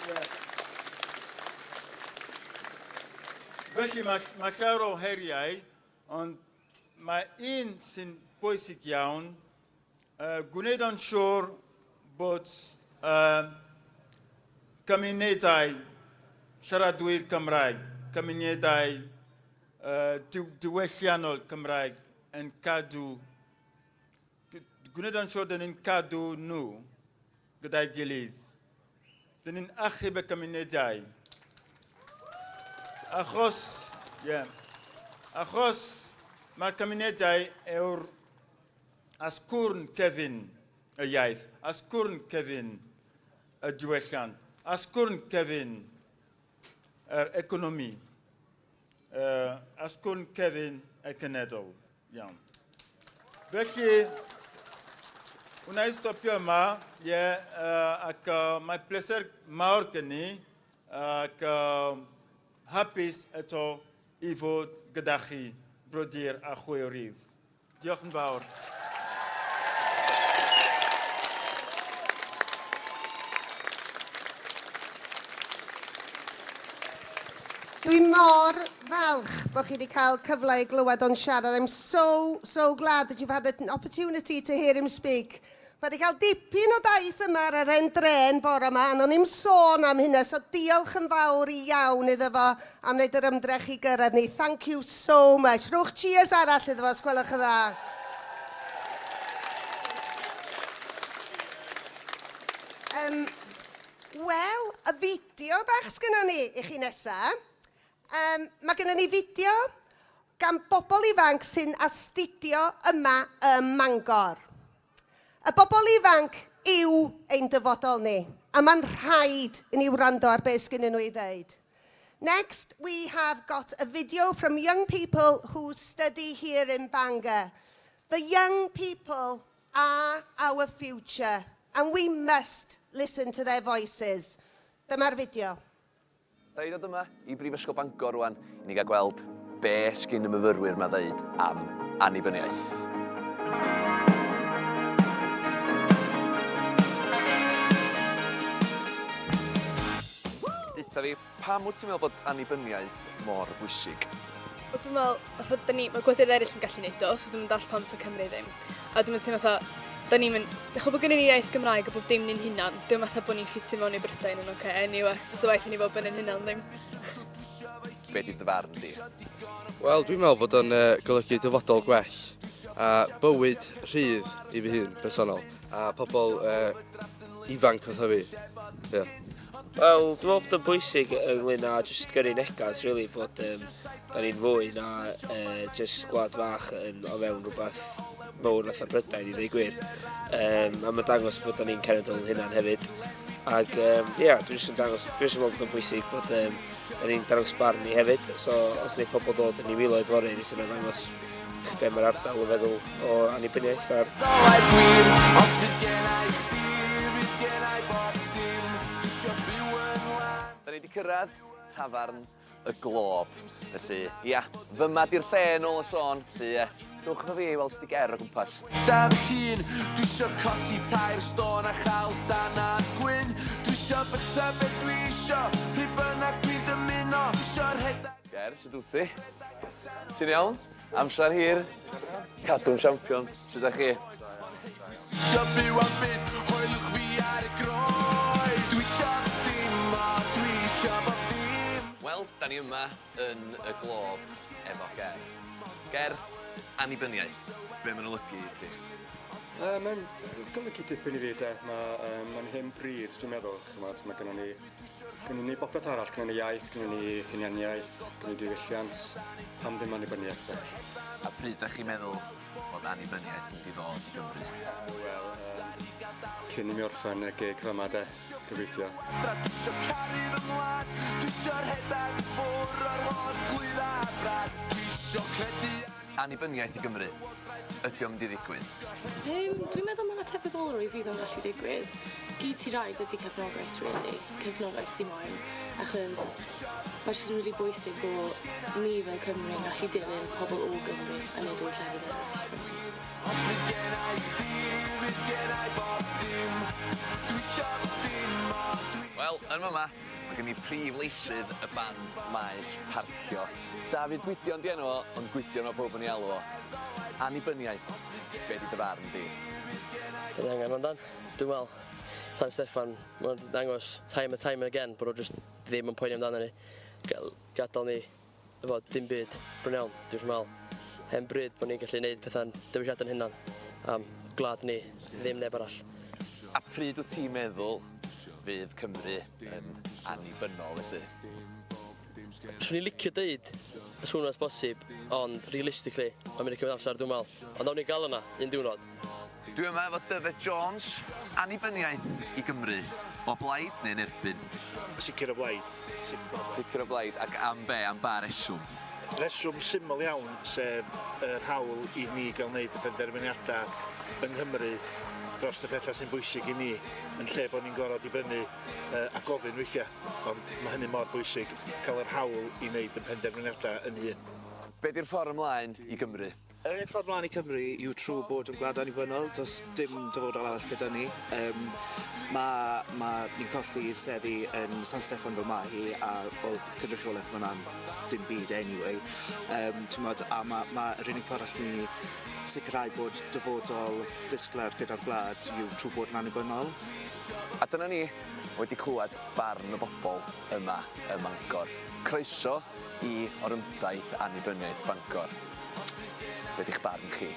Yeah. Felly mae, mae llawer o heriau, ond mae un sy'n bwysig iawn, gwneud yn siŵr bod cymunedau siaradwyr Cymraeg, cymunedau diwylliannol Cymraeg yn cadw, gwneud yn siŵr dyn ni'n cadw nhw gyda'i gilydd. Dyn ni'n achub y cymunedau. Achos, yeah, achos mae'r cymunedau yw'r asgwrn cefn y iaith, asgwrn cefn y diwylliant, asgwrn cefn yr economi, asgwrn cefn y cenedl. Iawn. Felly, wna i stopio yma, ie, yeah, ac mae pleser mawr gen i, ac hapus eto i fod gyda chi, brodyr a chwiorydd. Diolch yn fawr. Dwi mor falch bod chi wedi cael cyfle i glywed o'n siarad. I'm so, so glad that you've had an opportunity to hear him speak. Mae wedi cael dipyn o daith yma ar yr hen dren bore yma, a o'n i'n sôn am hynna, so diolch yn fawr i iawn iddo fo am wneud yr ymdrech i gyrraedd ni. Thank you so much. Rhowch cheers arall iddo fo, os gwelwch yn dda. Wel, y fideo bach sgynnon ni i chi nesa. Mae gennym ni fideo gan bobl ifanc sy'n astudio yma ym Mangor. Y bobl ifanc yw ein dyfodol ni, a mae'n rhaid i ni wrando ar beth sgynnyn nhw i ddeud. Next, we have got a video from young people who study here in Bangor. The young people are our future, and we must listen to their voices. Dyma'r fideo. Da ni dod yma i Brifysgol Bangor rwan i ni gael gweld be sgyn y myfyrwyr yma ddeud am annibyniaeth. Deutha fi, pam wyt ti'n meddwl bod annibyniaeth mor bwysig? Wel, dwi'n meddwl, fatha, da ni, mae gwledydd eraill yn gallu neud o, so dwi'n dallt pam sa Cymru ddim. A dwi'n teimlo fatha, da ni'n mynd, ch'bo bod gynnon ni iaith Gymraeg a bob dim ni'n hunan, dwi'n fatha bod ni'n ffitio mewn i Brydain yn oce, anyway, so waeth i ni fod ben ein hunan ddim. Be di dy farn di? Wel, dwi'n meddwl bod o'n golygu dyfodol gwell a bywyd rhydd i fy hun, personol, a pobl ifanc fatha fi. Yeah. Wel, dwi'n meddwl bod o'n bwysig ynglyn â jyst gyrru negas, really, bod da ni'n fwy na jyst gwlad fach yn o fewn rhywbeth mawr fatha Brydain, i ddweud gwir. A mae'n dangos bod da ni'n cenedl hunan hefyd. Ac, ie, yeah, dwi'n jyst yn dangos, dwi'n jyst yn meddwl bod o'n bwysig bod da ni'n dangos barn ni hefyd. So, os wneud pobl ddod yn ei miloedd fory, wneith yna ddangos be mae'r ardal yn feddwl o annibyniaeth a'r Da ni wedi cyrraedd tafarn y Glob. Felly, ia, fyma di'r lle yn ôl y sôn. Felly, ie, dwch efo fi i weld sut ger o gwmpas. Sam hun, dwi isio colli tair stôn a chael danad gwyn. Dwi isio byta be dwi isio, pryd bynnag dwi'n dymuno. Dwi isio rhedeg. Ger, sut wyt ti? Ti'n iawn? Amser hir. Cadw'n champion. Sut ydach chi? Isio byw am byth, hoelwch fi ar y groes. Dwi isio dim a dwi isio bob dim. Wel, da ni yma yn y Glob efo Ger. Ger, annibyniaeth. Be mae'n olygu i ti? Mae'n golygu dipyn i fi, de. Mae mae'n hen bryd, dwi'n meddwl. Ch'mod, mae gynnon ni, gynnon ni bopeth arall. Gynnon ni iaith, gynnon ni hunaniaeth, gynnon ni diwylliant. Pam ddim annibyniaeth, de? A pryd ydych chi'n meddwl bod annibyniaeth yn mynd i ddod i Gymru? Wel, cyn i mi orffen y gig fama, de, gobeithio. Dwi isio caru fy ngwlad, dwi isio rhedeg i ffwr o'r holl glwydda a brad. Dwi isio credu Annibyniaeth i Gymru, ydy o'n mynd i ddigwydd? Dwi'n meddwl mae yna tebygolrwydd fydd o'n gallu digwydd. Gyd sy raid ydy cefnogaeth, really. Cefnogaeth sy'n moyn. Achos mae jyst yn really bwysig bod ni fel Cymru yn gallu dilyn pobl o Gymru a nid o llefydd eraill. Os fydd gennai chdi, fydd gennai bob dim. Dwi isio dim a dwi Wel, Wel, yn fama, mae gen i prif leisydd y band maes parcio. Dafydd Gwydion 'di enw fo, ond Gwydion mae pawb yn ei alw fo. Annibyniaeth, be 'di dy farn di? Da ni angen hwn dan. Dwi'n meddwl, San Steffan, mae'n dangos time and time and again bod nhw jyst ddim yn poeni amdano ni. Gadael ni efo dim byd bron iawn. Dwi'n meddwl, hen bryd bod ni'n gallu gwneud pethau'n dewisiadau'n hunan am gwlad ni, ddim neb arall. A pryd wyt ti'n meddwl fydd Cymru yn annibynnol felly? Swn i'n licio deud as soon as bosib, ond realistically, mae'n mynd i cymryd amser dwi'n meddwl. Ond nawn ni gael yna, un diwrnod. Dwi yma efo Dyfed Jones, annibyniaeth i Gymru, o blaid neu'n erbyn? Sicr o blaid. Sicr o blaid. Sicr o blaid, ac am be, am ba reswm? Rheswm syml iawn, sef yr hawl i ni gael wneud y penderfyniadau yng Nghymru dros y pethau sy'n bwysig i ni, yn lle bod ni'n gorfod dibynnu a gofyn weithiau. Ond mae hynny mor bwysig, cael yr hawl i wneud y penderfyniadau yn hun. Be di'r ffordd ymlaen i Gymru? Yr unig ffordd mlaen i Cymru yw trwy bod yn gwlad annibynnol, does dim dyfodol arall gyda ni. Um, mae, ma, ni'n colli seddi yn San Steffan fel mae hi, a oedd cynrychiolaeth fyna'n dim byd anyway. Um, Mod, a mae ma yr unig ffordd all ni sicrhau bod dyfodol disglair gyda'r gwlad yw trwy bod yn annibynnol. A dyna ni wedi clywed barn y bobl yma ym Mangor. Croeso i orymdaith annibyniaeth Bangor. Be di'ch barn chi?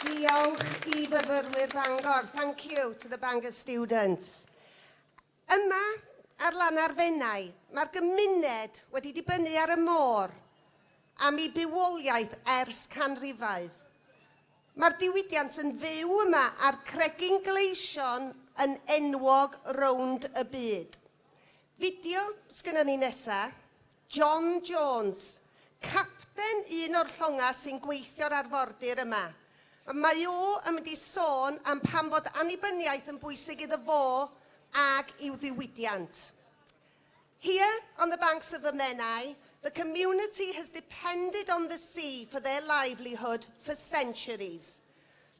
Diolch i fyfyrwyr Bangor. Thank you to the Bangor students. Yma, ar lan Arfenau, mae'r gymuned wedi dibynnu ar y môr am ei bywoliaeth ers canrifoedd. Mae'r diwydiant yn fyw yma a'r cregyn gleision yn enwog rownd y byd. Fideo sgynnon ni nesa, John Jones, capten un o'r llongau sy'n gweithio'r arfordir yma. Mae o yn mynd i sôn am pam fod annibyniaeth yn bwysig iddo fo ag i'w ddiwydiant. Here, on the banks of the Menai, the community has depended on the sea for their livelihood for centuries.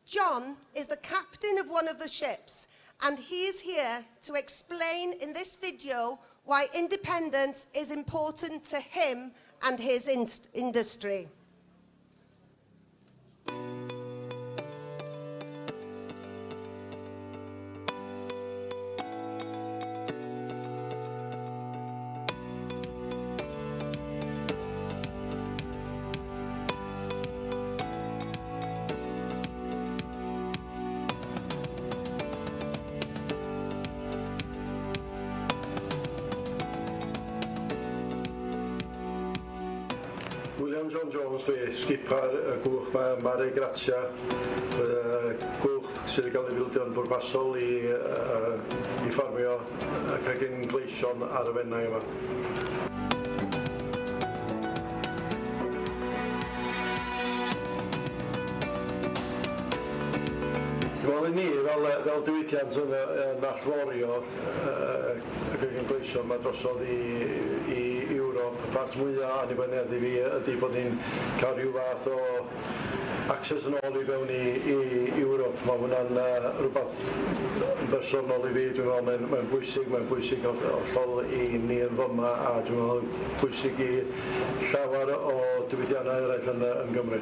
John is the captain of one of the ships, and he is here to explain in this video why independence is important to him and his industry. William John Jones dwi, sgipar y gwch ma, Mare Grazia, uh, gwch sydd wedi cael ei fildio'n bwrpasol i, uh, i ffarmio y cregyn gleision ar y Fenai yma. Wel i ni, fel, fel diwydiant yn, yn allforio uh, y cregyn gleision yma drosodd i, i Ewrop, y part mwyaf annibyniaeth i fi ydy bod ni'n cael rhyw fath o access yn ôl i fewn i, i Ewrop. Mae hwnna'n uh, rhywbeth yn bersonol i fi, dwi'n meddwl mae'n mae bwysig, mae'n bwysig hollol i ni yn fyma a dwi'n meddwl bwysig i llawer o diwydiannau eraill yn, yn Gymru.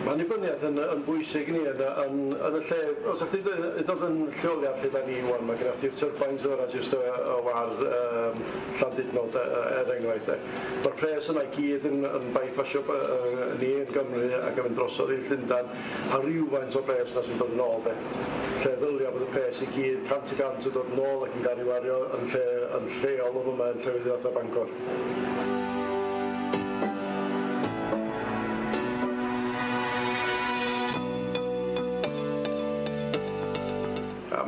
Mae annibyniaeth yn, yn bwysig i ni yn, yn, yn y lle, os ydych chi'n dod yn lleoliad lle da ni wan, mae gennych chi'r turbines yna jyst o, o war um, Llandudno, er enghraifft. De. Mae'r pres yna i gyd yn, yn bypassio uh, ni yn Gymru ac yn mynd drosodd i Llundain, a rhywfaint o bres yna sy'n dod yn ôl. De. Lle ddylia bod y pres i gyd 100% yn dod yn ôl ac yn cael ei wario yn, lle, yn lleol o yma yn llefydd fatha Bangor.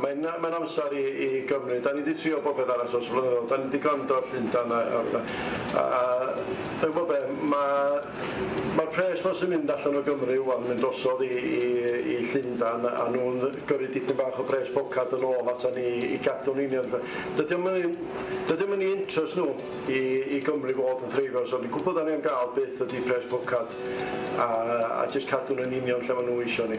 Mae'n mae amser i, i Gymru. Da ni wedi trio bob peth arall dros y blynyddoedd. Da ni wedi gwrando ar Llundain a, a, a, a gwybod be, mae Mae'r pres ma sy'n mynd allan o Gymru wan mynd drosodd i, i, i Llundain a nhw'n gyrru dipyn bach o bres pocad yn ôl ata ni i gadw'n union. Dydy o'm yn, dydy o'm yn i interest nhw i, i Gymru fod yn threifio, so ni'n gwybod da ni am gael byth ydy pres pocad a, a jyst cadw nhw'n union lle maen nhw eisiau ni.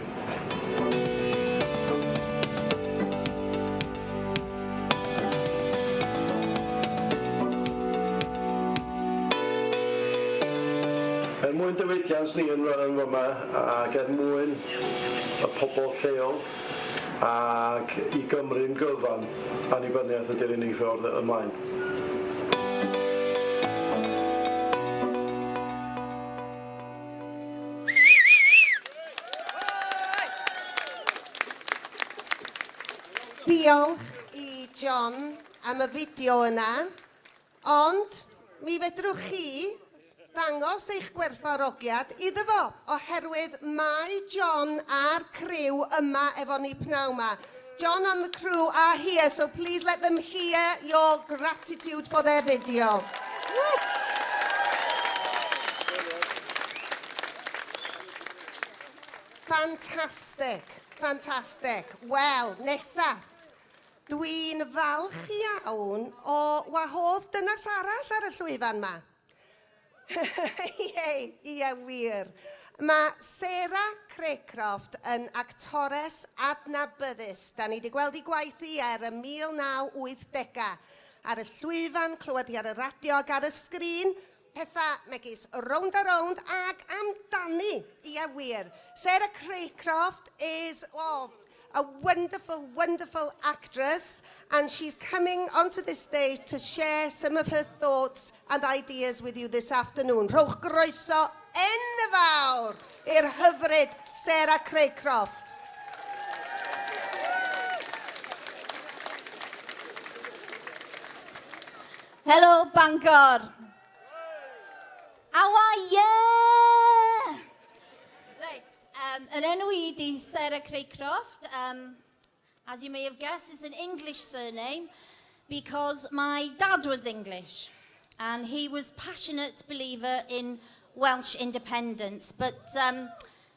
Er mwyn diwydiant ni yn yn fyma ac er mwyn y pobl lleol ac i Gymru'n gyfan, annibyniaeth ydy'r unig ffordd ymlaen. Diolch i John am y fideo yna. Ond mi fedrwch chi ddangos eich gwerthfawrogiad iddo fo, oherwydd mae John a'r criw yma efo ni pnawn 'ma. John and the crew are here, so please let them hear your gratitude for their video. Fantastic, fantastic. Wel, nesa, dwi'n falch iawn o wahodd dynas arall ar y llwyfan ma. Ie, ie wir. Mae Sarah Craycroft yn actores adnabyddus. Da ni wedi gweld ei gwaith hi er y 1980au. Ar y llwyfan, clywed hi ar y radio ac ar y sgrin, pethau megis Rownd a Rownd ag Amdani. Ie wir. Sarah Craycroft is, oh, a wonderful, wonderful actress, and she's coming onto this stage to share some of her thoughts and ideas with you this afternoon. Rhowch groeso enfawr i'r hyfryd Sarah Craycroft. Helo, Bangor. How are you? Right, yn enw i di Sarah Craycroft. As you may have guessed, it's an English surname because my dad was English and he was passionate believer in Welsh independence, but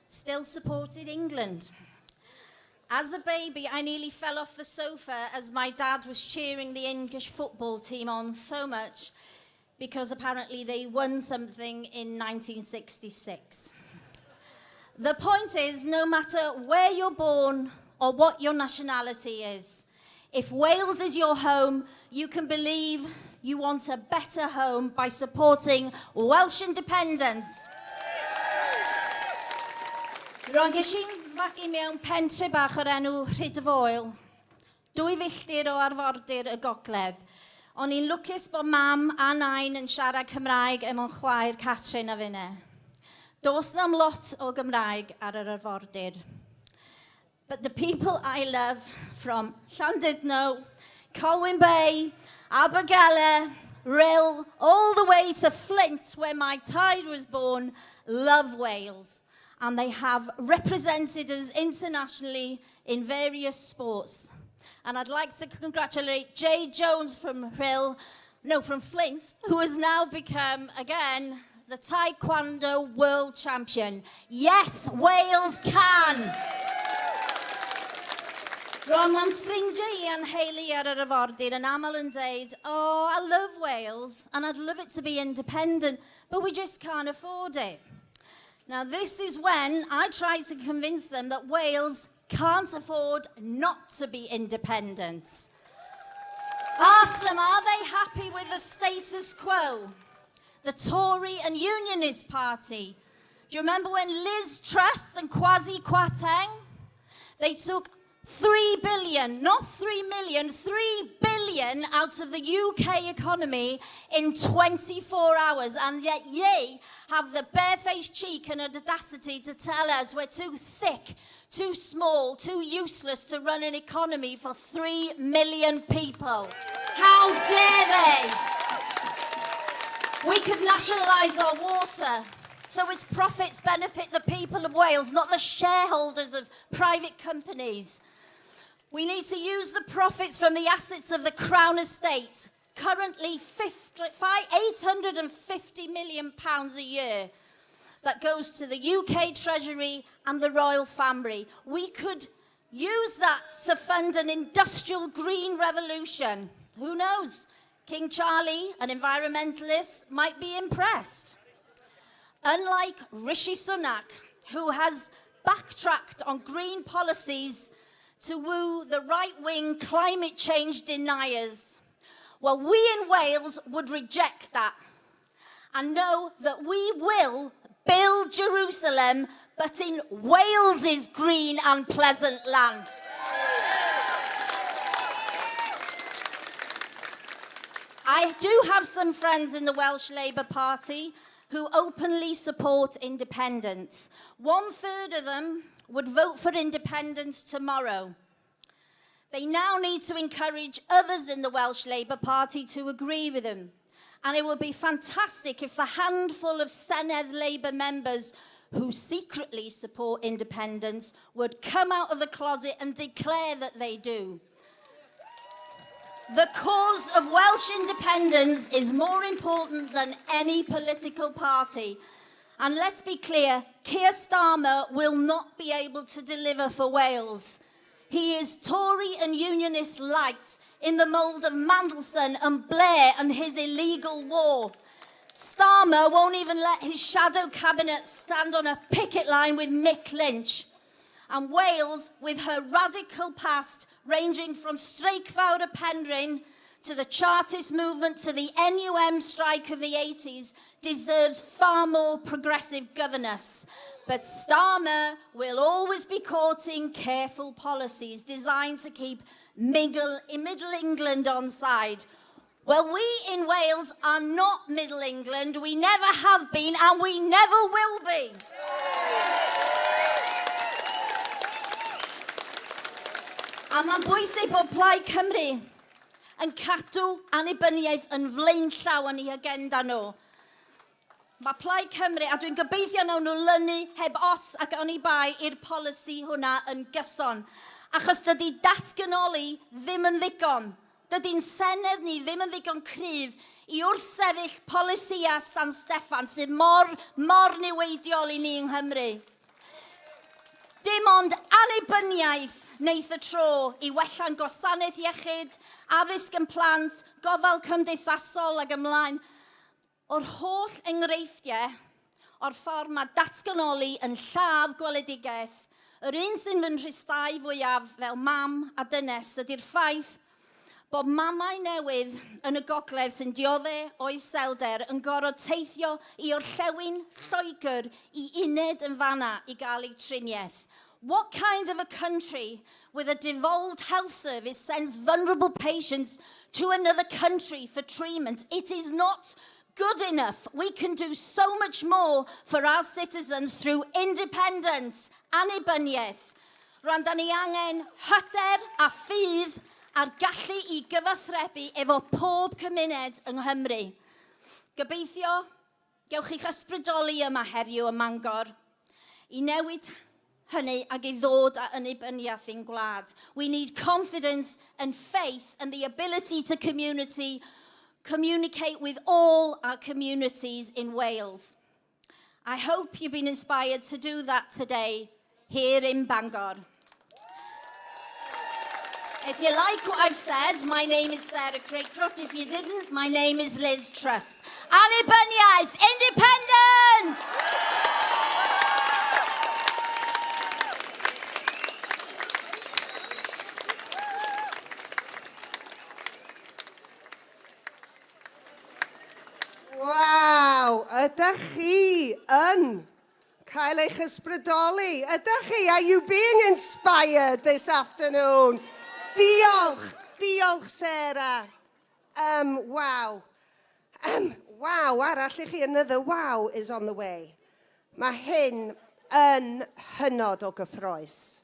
still supported England. As a baby, I nearly fell off the sofa as my dad was cheering the English football team on so much because apparently they won something in 1966. The point is, no matter where you're born or what your nationality is, if Wales is your home, you can believe you want a better home by supporting Welsh independence. Rwan, ges i'n fagu mewn pentre bach o'r enw Rhyd-y-foel, 2 filltir o arfordir y gogledd. O'n i'n lwcus bod mam a nain yn siarad Cymraeg efo'n chwaer Catrin a finne. Does na'm lot o Gymraeg ar yr arfordir. But the people I love from Llandudno, Colwyn Bay, Abergele, Rhyl, all the way to Flint, where my taid was born, love Wales. And they have represented us internationally in various sports. And I'd like to congratulate Jay Jones from Rhyl, no, from Flint, who has now become, again, the Taekwondo World Champion. Yes, Wales can! Rwan, mae'n ffrindiau i a'n nheulu ar yr arfordir yn aml yn deud, "Oh, I love Wales and I'd love it to be independent, but we just can't afford it." Now, this is when I try to convince them that Wales can't afford not to be independent. Ask them, are they happy with the status quo? The Tory and Unionist Party. Do you remember when Liz Truss and Kwasi Kwarteng, they took 3 billion, not 3 million, 3 billion out of the UK economy in 24 hours. And yet ye have the barefaced cheek and audacity to tell us we're too thick, too small, too useless to run an economy for 3 million people. How dare they? We could nationalise our water so its profits benefit the people of Wales, not the shareholders of private companies. We need to use the profits from the assets of the Crown Estate, currently £850 million a year, that goes to the UK Treasury and the Royal Family. We could use that to fund an industrial green revolution. Who knows? King Charlie, an environmentalist, might be impressed. Unlike Rishi Sunak, who has backtracked on green policies to woo the right-wing climate change deniers. Well, we in Wales would reject that and know that we will build Jerusalem, but in Wales's green and pleasant land. I do have some friends in the Welsh Labour Party who openly support independence. 1/3 of them would vote for independence tomorrow. They now need to encourage others in the Welsh Labour Party to agree with them. And it would be fantastic if a handful of Senedd Labour members who secretly support independence would come out of the closet and declare that they do. The cause of Welsh independence is more important than any political party. And let's be clear, Keir Starmer will not be able to deliver for Wales. He is Tory and Unionist light in the mould of Mandelson and Blair and his illegal war. Starmer won't even let his shadow cabinet stand on a picket line with Mick Lynch. And Wales, with her radical past ranging from Streic Fawr y Penrhyn to the Chartist movement to the NUM strike of the 80s, deserves far more progressive governance. But Starmer will always be courting careful policies designed to keep Middle England on side. Well, we in Wales are not Middle England. We never have been and we never will be. A mae'n bwysig bod Plaid Cymru yn cadw annibyniaeth yn flaenllaw yn eu agenda nhw. Mae Plaid Cymru, a dwi'n gobeithio nawn nhw lynu heb os ac oni bai i'r polisi hwnna yn gyson. Achos dydy datganoli ddim yn ddigon. Dydy'n senedd ni ddim yn ddigon cryf i wrthsefyll polisïau San Steffan sydd mor, mor niweidiol i ni yng Nghymru. Dim ond annibyniaeth wneith y tro i wella'n gwasanaeth iechyd, addysg yn plant, gofal cymdeithasol ag ymlaen. O'r holl enghreifftiau o'r ffordd mae datganoli yn lladd gweledigaeth, yr un sy'n fy nhristau fwyaf fel mam a dynes ydy'r ffaith bod mamau newydd yn y gogledd sy'n diodde o iselder yn gorfod teithio i orllewin Lloegr i uned yn fanna i gael eu triniaeth. What kind of a country with a devolved health service sends vulnerable patients to another country for treatment? It is not good enough. We can do so much more for our citizens through independence, annibyniaeth. Rwan, da ni angen hyder a ffydd a'r gallu i gyfathrebu efo pob cymuned yng Nghymru. Gobeithio, gewch chi'ch ysbrydoli yma heddiw ym Mangor i newid hynny ac i ddod â annibyniaeth i'n gwlad. We need confidence and faith and the ability to communicate with all our communities in Wales. I hope you've been inspired to do that today here in Bangor. If you like what I've said, my name is Sarah Craycroft. If you didn't, my name is Liz Truss. Annibyniaeth, independence! Waw, ydych chi yn cael eich ysbrydoli? Ydych chi? Are you being inspired this afternoon? Diolch, diolch Sarah. Waw. Waw arall i chi, another wow is on the way. Mae hyn yn hynod o gyffrous.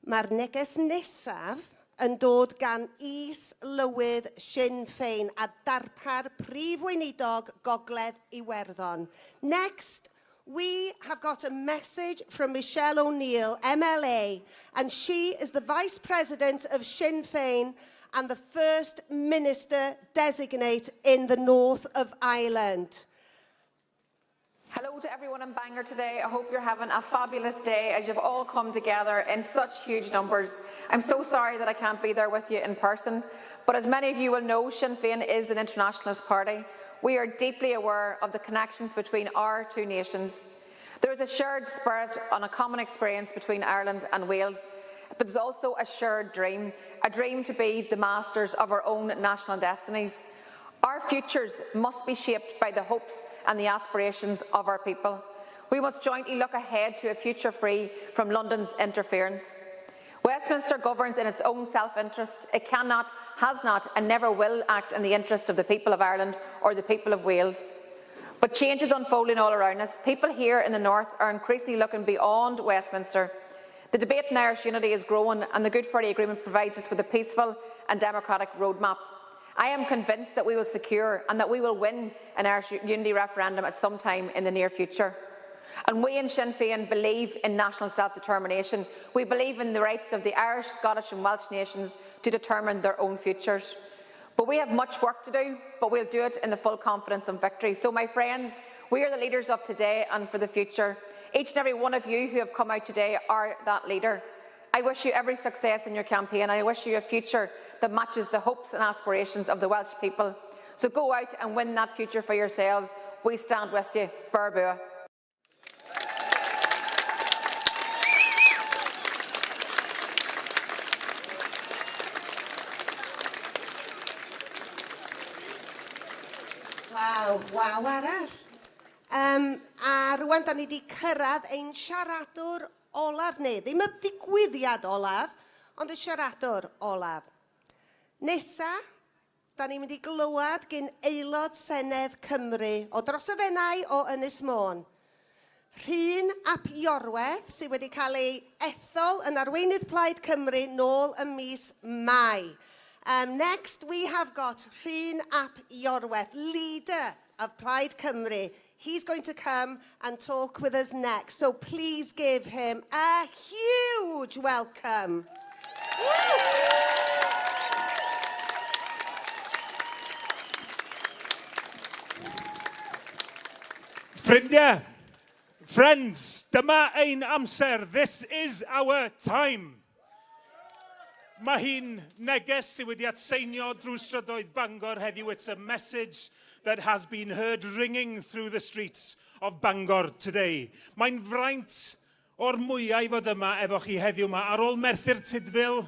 Mae'r neges nesaf yn dod gan is-lywydd Sinn Féin a darpar Prif Weinidog Gogledd Iwerddon. Next, We have got a message from Michelle O'Neill, MLA, and she is the Vice President of Sinn Féin and the First Minister Designate in the North of Ireland. Hello to everyone in Bangor today. I hope you're having a fabulous day as you've all come together in such huge numbers. I'm so sorry that I can't be there with you in person, but as many of you will know, Sinn Féin is an internationalist party. We are deeply aware of the connections between our two nations. There is a shared spirit and a common experience between Ireland and Wales, but there's also a shared dream, a dream to be the masters of our own national destinies. Our futures must be shaped by the hopes and the aspirations of our people. We must jointly look ahead to a future free from London's interference. Westminster governs in its own self-interest. It cannot, has not and never will act in the interest of the people of Ireland or the people of Wales. But change is unfolding all around us. People here in the north are increasingly looking beyond Westminster. The debate in Irish unity is growing and the Good Friday Agreement provides us with a peaceful and democratic roadmap. I am convinced that we will secure and that we will win an Irish unity referendum at some time in the near future. And we in Sinn Féin believe in national self-determination. We believe in the rights of the Irish, Scottish and Welsh nations to determine their own futures. But we have much work to do, but we'll do it in the full confidence of victory. So, my friends, we are the leaders of today and for the future. Each and every one of you who have come out today are that leader. I wish you every success in your campaign. I wish you a future that matches the hopes and aspirations of the Welsh people. So go out and win that future for yourselves. We stand with you. Burbua. Waw, waw arall. Um, a rwan, da ni wedi cyrraedd ein siaradwr olaf, neu ddim y digwyddiad olaf, ond y siaradwr olaf. Nesa, da ni'n mynd i glywed gyn aelod Senedd Cymru o dros y Fenai o Ynys Môn. Rhun ap Iorwerth, sydd wedi cael ei ethol yn arweinydd Plaid Cymru nôl ym mis Mai. Next, we have got Rhun ap Iorwerth, leader of Plaid Cymru. He's going to come and talk with us next. So please give him a huge welcome. Ffrindiau, friends, dyma ein amser. This is our time. Mae hi'n neges sydd wedi atseinio drwy strydoedd Bangor heddiw. It's a message that has been heard ringing through the streets of Bangor today. Mae'n fraint o'r mwyaf i fod yma efo chi heddiw yma. Ar ôl Merthyr Tudful,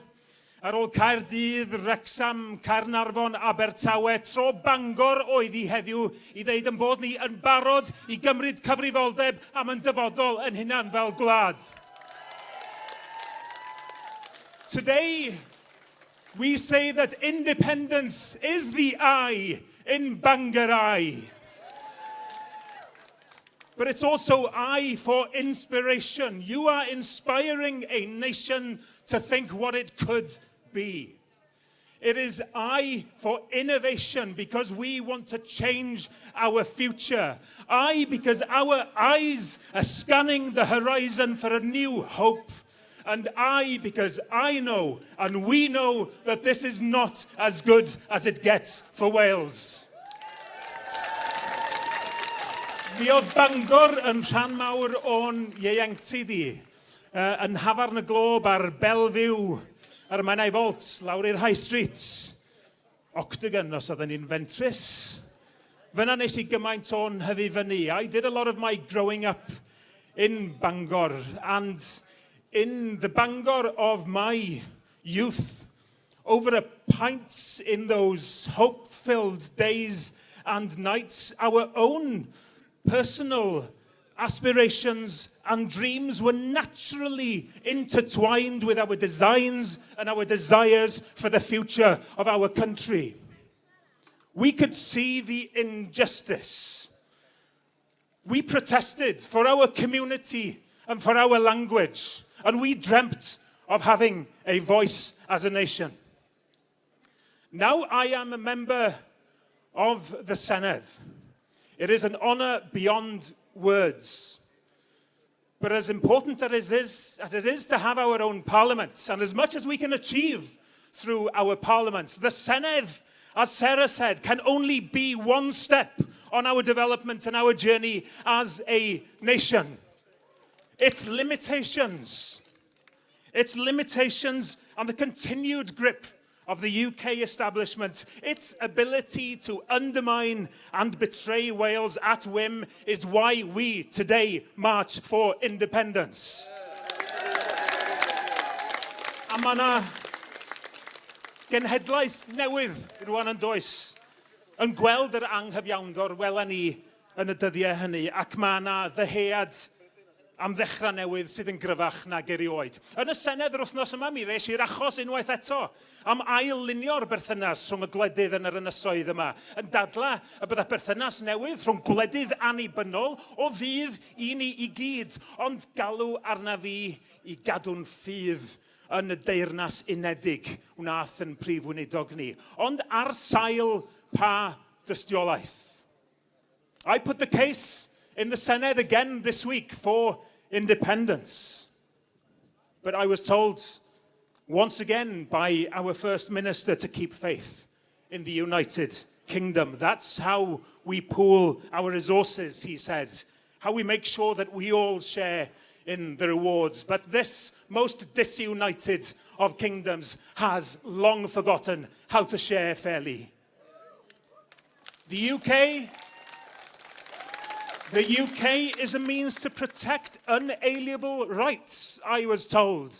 ar ôl Caerdydd, Wrexham, Caernarfon, Abertawe, tro Bangor oedd hi heddiw i ddeud yn bod ni yn barod i gymryd cyfrifoldeb am yn dyfodol yn hunan fel gwlad. Today, we say that independence is the I in Bangor I. But it's also I for inspiration. You are inspiring a nation to think what it could be. It is I for innovation because we want to change our future. I because our eyes are scanning the horizon for a new hope. And I because I know and we know that this is not as good as it gets for Wales. Mi oedd Bangor yn rhan mawr o'n ieuenctid i. Yn Nhafarn y Glob ar Bellevue, ar y Menai Vault, lawr i'r High Street. Octagon, os oedden ni'n fentrus. Fyna nes i gymaint o'n hyfu fyny. I did a lot of my growing up in Bangor, and in the Bangor of my youth, over a pint in those hope-filled days and nights, our own personal aspirations and dreams were naturally intertwined with our designs and our desires for the future of our country. We could see the injustice. We protested for our community and for our language, and we dreamt of having a voice as a nation. Now I am a member of the Senedd. It is an honour beyond words. But as important as it is, as it is to have our own parliament, and as much as we can achieve through our parliaments, the Senedd, as Sarah said, can only be one step on our development and our journey as a nation. Its limitations, its limitations and the continued grip of the UK establishment, its ability to undermine and betray Wales at whim is why we today march for independence. A mae yna genhedlaeth newydd rwan yn does, yn gweld yr anghyfiawnder wela ni yn y dyddiau hynny, ac mae yna ddyhead am ddechrau newydd sydd yn gryfach nag erioed. Yn y Senedd yr wythnos yma, mi res i'r achos unwaith eto am ail-lunio'r berthynas rhwng y gwledydd yn yr ynysoedd yma, yn dadla y bydda berthynas newydd rhwng gwledydd annibynnol o fudd i ni i gyd, ond galw arna fi i gadw'n ffydd yn y Deyrnas Unedig wnaeth yn Prif Weinidog ni, ond ar sail pa dystiolaeth? I put the case in the Senedd again this week for independence. But I was told once again by our First Minister to keep faith in the United Kingdom. That's how we pool our resources, he said. How we make sure that we all share in the rewards. But this most disunited of kingdoms has long forgotten how to share fairly. The UK The UK is a means to protect unalienable rights, I was told.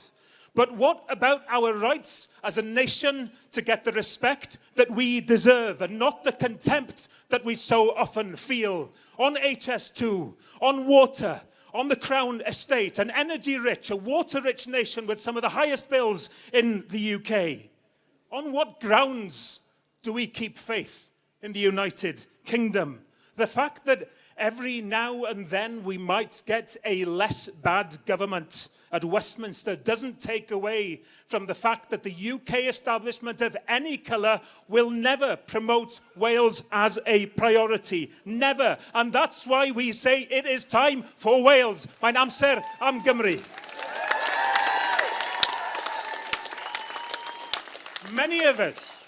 But what about our rights as a nation to get the respect that we deserve and not the contempt that we so often feel on HS2, on water, on the Crown Estate, an energy-rich, a water-rich nation with some of the highest bills in the UK? On what grounds do we keep faith in the United Kingdom? The fact that every now and then we might get a less bad government at Westminster doesn't take away from the fact that the UK establishment of any colour will never promote Wales as a priority. Never. And that's why we say it is time for Wales. Mae'n amser am Gymru. Many of us,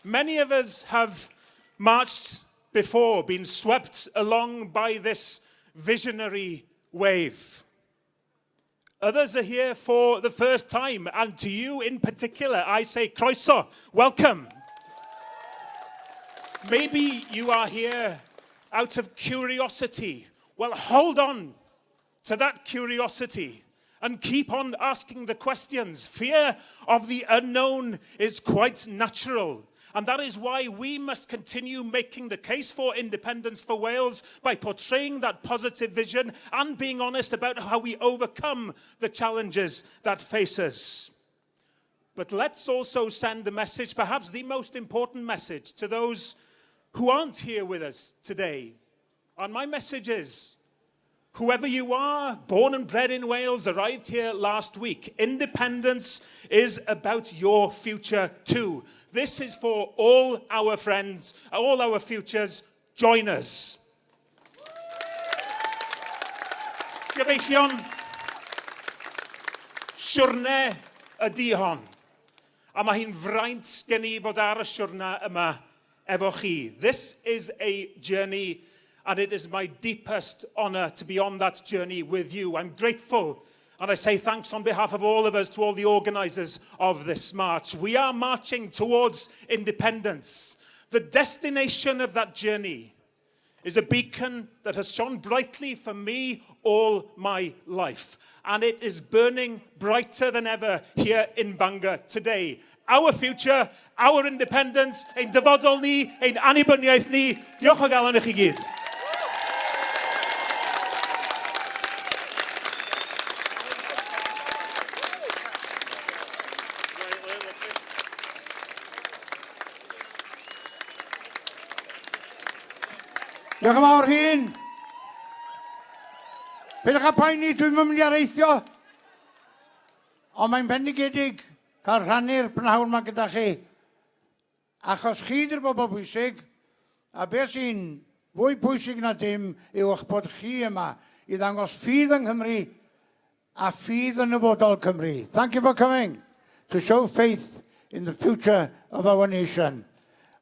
many of us have marched before, been swept along by this visionary wave. Others are here for the first time, and to you in particular, I say croeso, welcome. Maybe you are here out of curiosity. Well, hold on to that curiosity and keep on asking the questions. Fear of the unknown is quite natural. And that is why we must continue making the case for independence for Wales by portraying that positive vision and being honest about how we overcome the challenges that face us. But let's also send the message, perhaps the most important message, to those who aren't here with us today. And my message is, whoever you are, born and bred in Wales, arrived here last week, independence is about your future too. This is for all our friends, all our futures. Join us. Gyfeillion, siwrne ydy hon. A mae hi'n fraint gen i fod ar y siwrna yma efo chi. This is a journey and it is my deepest honour to be on that journey with you. I'm grateful and I say thanks on behalf of all of us to all the organisers of this march. We are marching towards independence. The destination of that journey is a beacon that has shone brightly for me all my life. And it is burning brighter than ever here in Bangor today. Our future, our independence, ein dyfodol ni, ein annibyniaeth ni. Diolch o galon i chi gyd. Diolch yn fawr, Rhun. Peidiwch â poeni, dwi'n mynd i areithio. Ond mae'n bendigedig cael rhannu'r prynhawn yma gyda chi. Achos chi 'di'r bobl bwysig, a beth sy'n Fwy pwysig na dim yw eich bod chi yma i ddangos ffydd yng Nghymru a ffydd yn nyfodol Cymru. Thank you for coming to show faith in the future of our nation.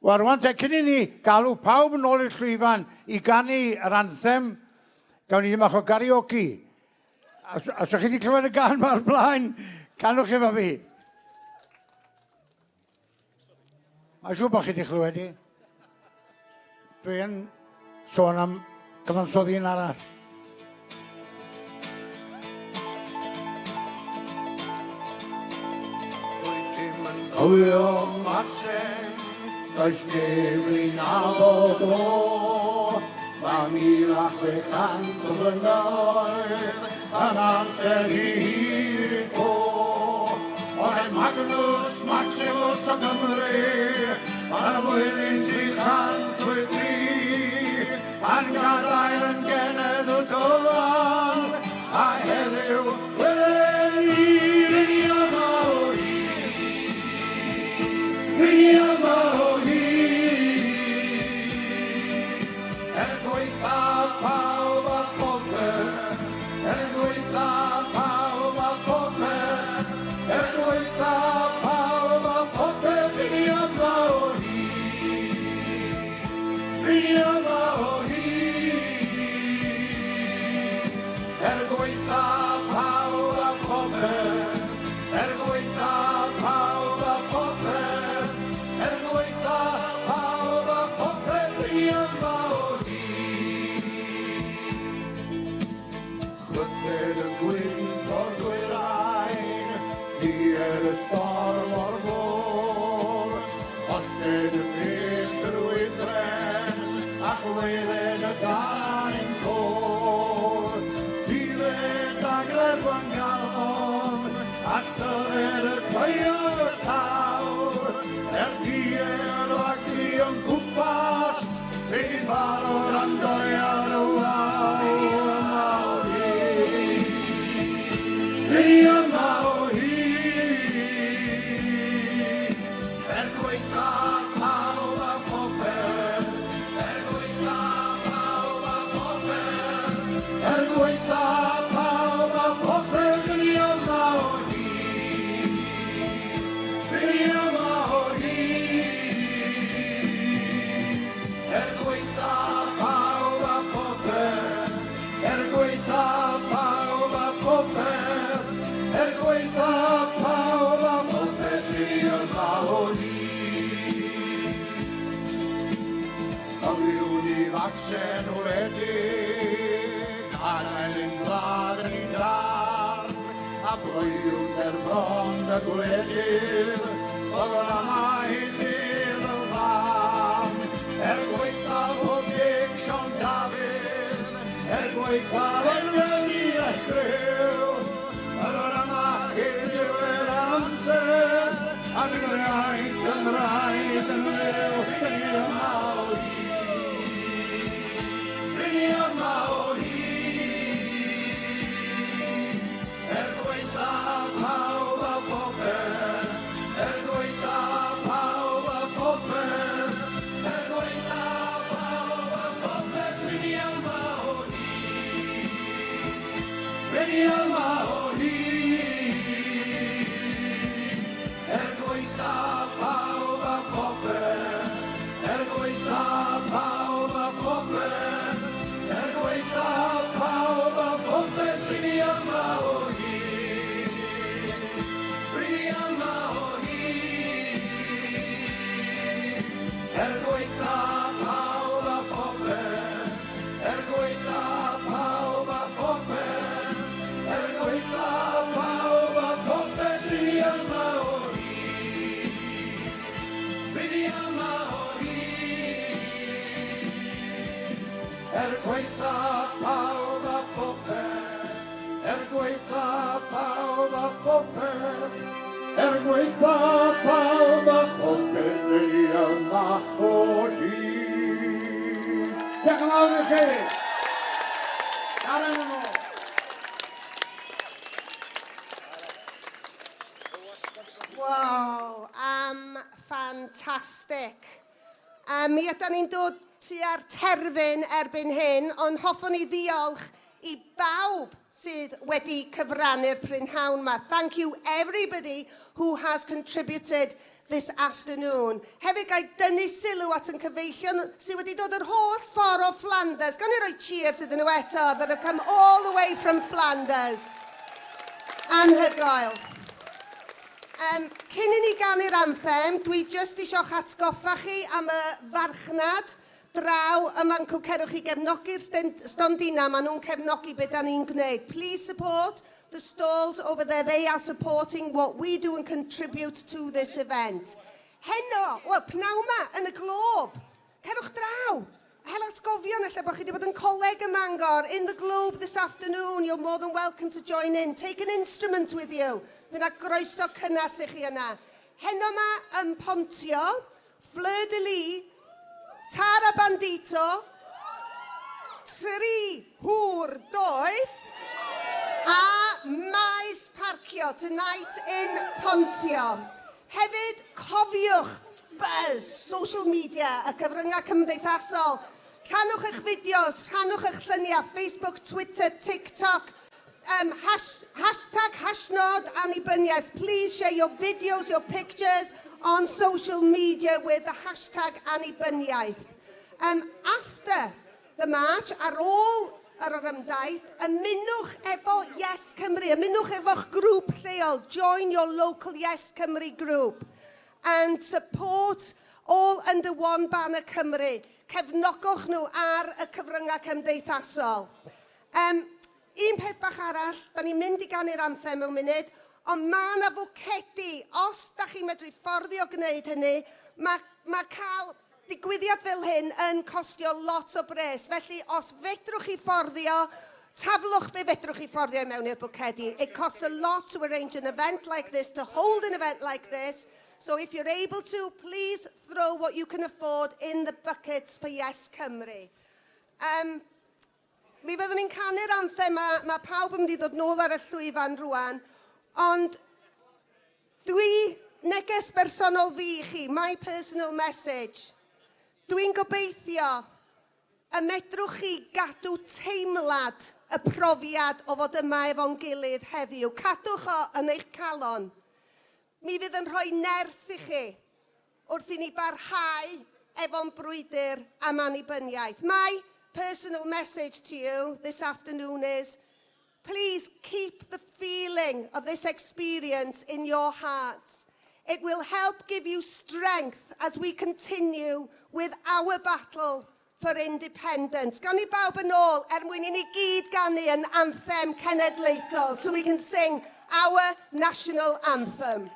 Wel, rwan te, cyn i ni galw pawb yn ôl i'r llwyfan i ganu yr anthem, gawn ni ddim bach o karaoke. Os, os ydych chi wedi clywed y gan mae'r blaen, canwch efo fi. Mae'n siŵr bod chi wedi chlywed i. Dwi'n sôn am gyfansoddi'n arall. Dwyt ti'm yn cofio Macsen, does neb ei nabod o. Mae 1600 o flynyddoedd yn amser hir go. Ond aeth Magnus Maximus o Gymru yn y flwyddyn 383, yn gadael yn genedl gyfan, a heddiw wele ni, ry'n ni yma o hyd, ry'n ni yma o hyd. Er gwaethaf pawb a phopeth, er gwaethaf pawb a phopeth, er gwaethaf pawb a phopeth, ry'n ni yma o hyd, ry'n ni yma o hyd. Er gwaethaf pawb a phopeth, er gwaethaf pawb a phopeth, Er gwaetha pawb a phopeth ry'n ni yma o hyd. Chwythed y gwynt o'r dwyrain, dued y storm o'r môr, Hollted y peth drwy dren, ac waered y daran ein côr. Tifed dagrau Gwangalon, a llyfr y tŷ y llawr, er dier rhag di o'n cwmpas, fi'n barod am doriad y wawr. Yma o hyd, fi yma o hyd, er gwaetha pawb a phopeth, er gwaetha pawb a phopeth, er gwaetha pawb a phopeth, ni yma o hyd. Ni yma o hyd. Er gwaetha pawb a phopeth, er gwaetha pawb a phopeth, er gwaetha pawb a phopeth, ni yma o hyd. Cofiwn ni Facsen wledig, adael ein gwlad yn ei darn, a bloeddiwn ger bron y gwledydd, byddwn yma hyd ddydd y farn. Er gwaethaf pob dig Siôn Dafydd, er gwaethaf enweli a chriw, byddwn yma hyd diwedd amser, a bydd yr iaith Gymraeg yn fyw. Rŷn ni yma o hyd. Rŷn ni yma o hyd. Er gwaetha pawb a phopeth, er gwaetha pawb a phopeth, er gwaetha pawb a phopeth, rŷn ni yma o hyd. Rŷn ni yma o hyd. Er gwaetha pawb a phopeth, er gwaetha pawb a phopeth, er gwaetha pawb a phopeth, rŷn ni yma o hyd. Rŷn ni yma o hyd. Er gwaetha pawb a phopeth, er gwaetha pawb a phopeth, er gwaetha pawb a phopeth, rŷn ni yma o hyd. Rŷn ni yma o hyd. Er gwaetha pawb a phopeth, er gwaetha pawb a phopeth, er gwaetha pawb a phopeth, rŷn ni yma o hyd. Diolch yn fawr i chi. Karen yn ôl. Wow, am ffantastig. A mi ydan ni'n dod tua'r terfyn erbyn hyn, ond hoffwn i ddiolch i bawb sydd wedi cyfrannu'r prynhawn yma. Thank you everybody who has contributed this afternoon. Hefyd ga i dynnu sylw at yn cyfeillion sydd wedi dod yr holl ffordd o Flanders. Gawn ni roi cheers iddyn nhw eto, that have come all the way from Flanders. Anhygoel. Cyn i ni ganu'r anthem, dwi jyst isio'ch atgoffa chi am y farchnad draw ym Mancw. Cerwch i gefnogi'r stondina, maen nhw'n cefnogi beth da ni'n gwneud. Please support the stalls over there. They are supporting what we do and contribute to this event. Heno, wel, pnawn 'ma yn y Globe. Cerwch draw! Hel atgofion ella bod chi wedi bod yn coleg ym Mangor. In the Globe this afternoon, you're more than welcome to join in. Take an instrument with you. Fydd yna groeso cynnes i chi yna. Heno 'ma ym Pontio, Fleur de Lis, Tara Bandito, Tri Hŵr Doeth, a Maes Parcio, tonight in Pontio. Hefyd, cofiwch, buzz, social media, y cyfryngau cymdeithasol. Rhannwch eich fideos, rhannwch eich lluniau, Facebook, Twitter, TikTok, hashtag hashnod annibyniaeth. Please share your videos, your pictures on social media with the hashtag annibyniaeth. After the march, ar ôl yr orymdaith, ymunwch efo Yes Cymru, ymunwch efo'ch grŵp lleol, join your local Yes Cymru group and support All Under One Banner Cymru. Cefnogwch nhw ar y cyfryngau cymdeithasol. Un peth bach arall, da ni'n mynd i ganu'r anthem mewn munud, ond mae yna fwcedi, os da chi'n medru fforddio gwneud hynny, mae cael digwyddiad fel hyn yn costio lot o bres. Felly, os fedrwch chi fforddio, taflwch be fedrwch chi fforddio i mewn i'r bwcedi. It costs a lot to arrange an event like this, to hold an event like this. So if you're able to, please throw what you can afford in the buckets for Yes Cymru. Mi fyddwn ni'n canu'r anthem, mae pawb yn mynd i ddod nôl ar y llwyfan rwan, ond dwi, neges bersonol fi i chi, my personal message, dwi'n gobeithio y medrwch chi gadw teimlad y profiad o fod yma efo'n gilydd heddiw. Cadwch o yn eich calon. Mi fydd yn rhoi nerth i chi wrth i ni barhau efo'n brwydr am annibyniaeth. My personal message to you this afternoon is, please keep the feeling of this experience in your hearts. It will help give you strength as we continue with our battle for independence. Gawn ni bawb yn ôl er mwyn i ni gyd ganu yn anthem cenedlaethol, so we can sing our national anthem.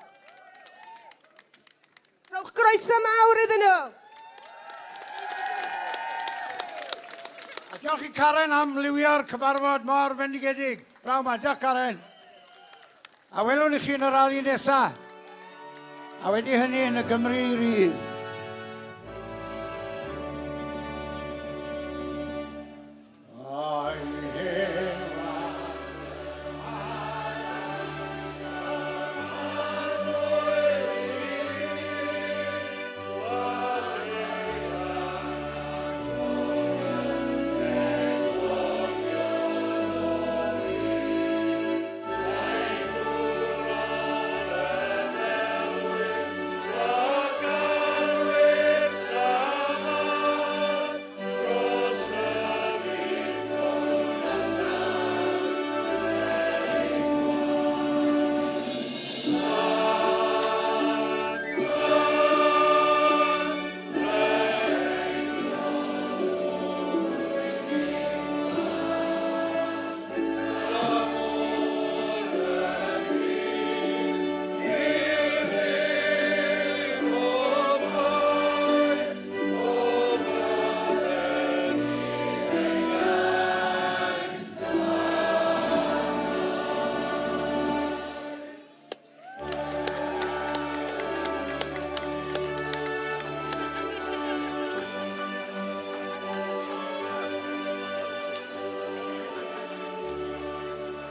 Rhowch groeso mawr iddyn nhw! A diolch i Karen am liwio'r cyfarfod mor fendigedig. Braw ma, diolch Karen. A welwn i chi yn y rali nesa. A wedi hynny yn y Gymru rydd.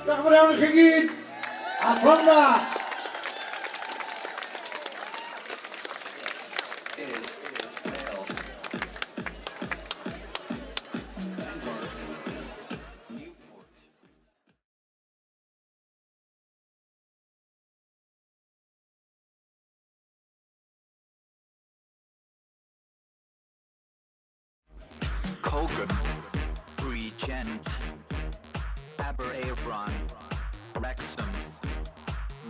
Diolch yn fawr iawn i chi gyd, a pnawn da! Is Wales. Colgan, Bridgend, Aberaeron, Wrexham,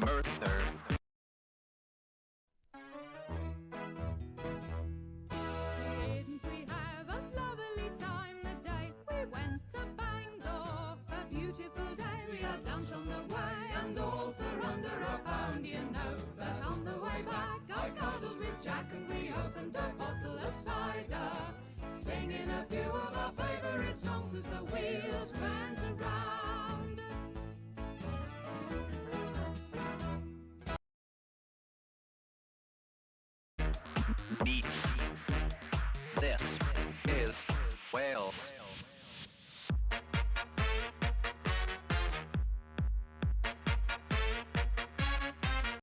Merthyr. Didn't we have a lovely time the day we went to Bangor? A beautiful day, we had lunch on the way and all for under a pound, you know. But on the way back, I cuddled with Jack and we opened a bottle of cider, singing a few of our favourite songs as the wheels went around. Neath. This.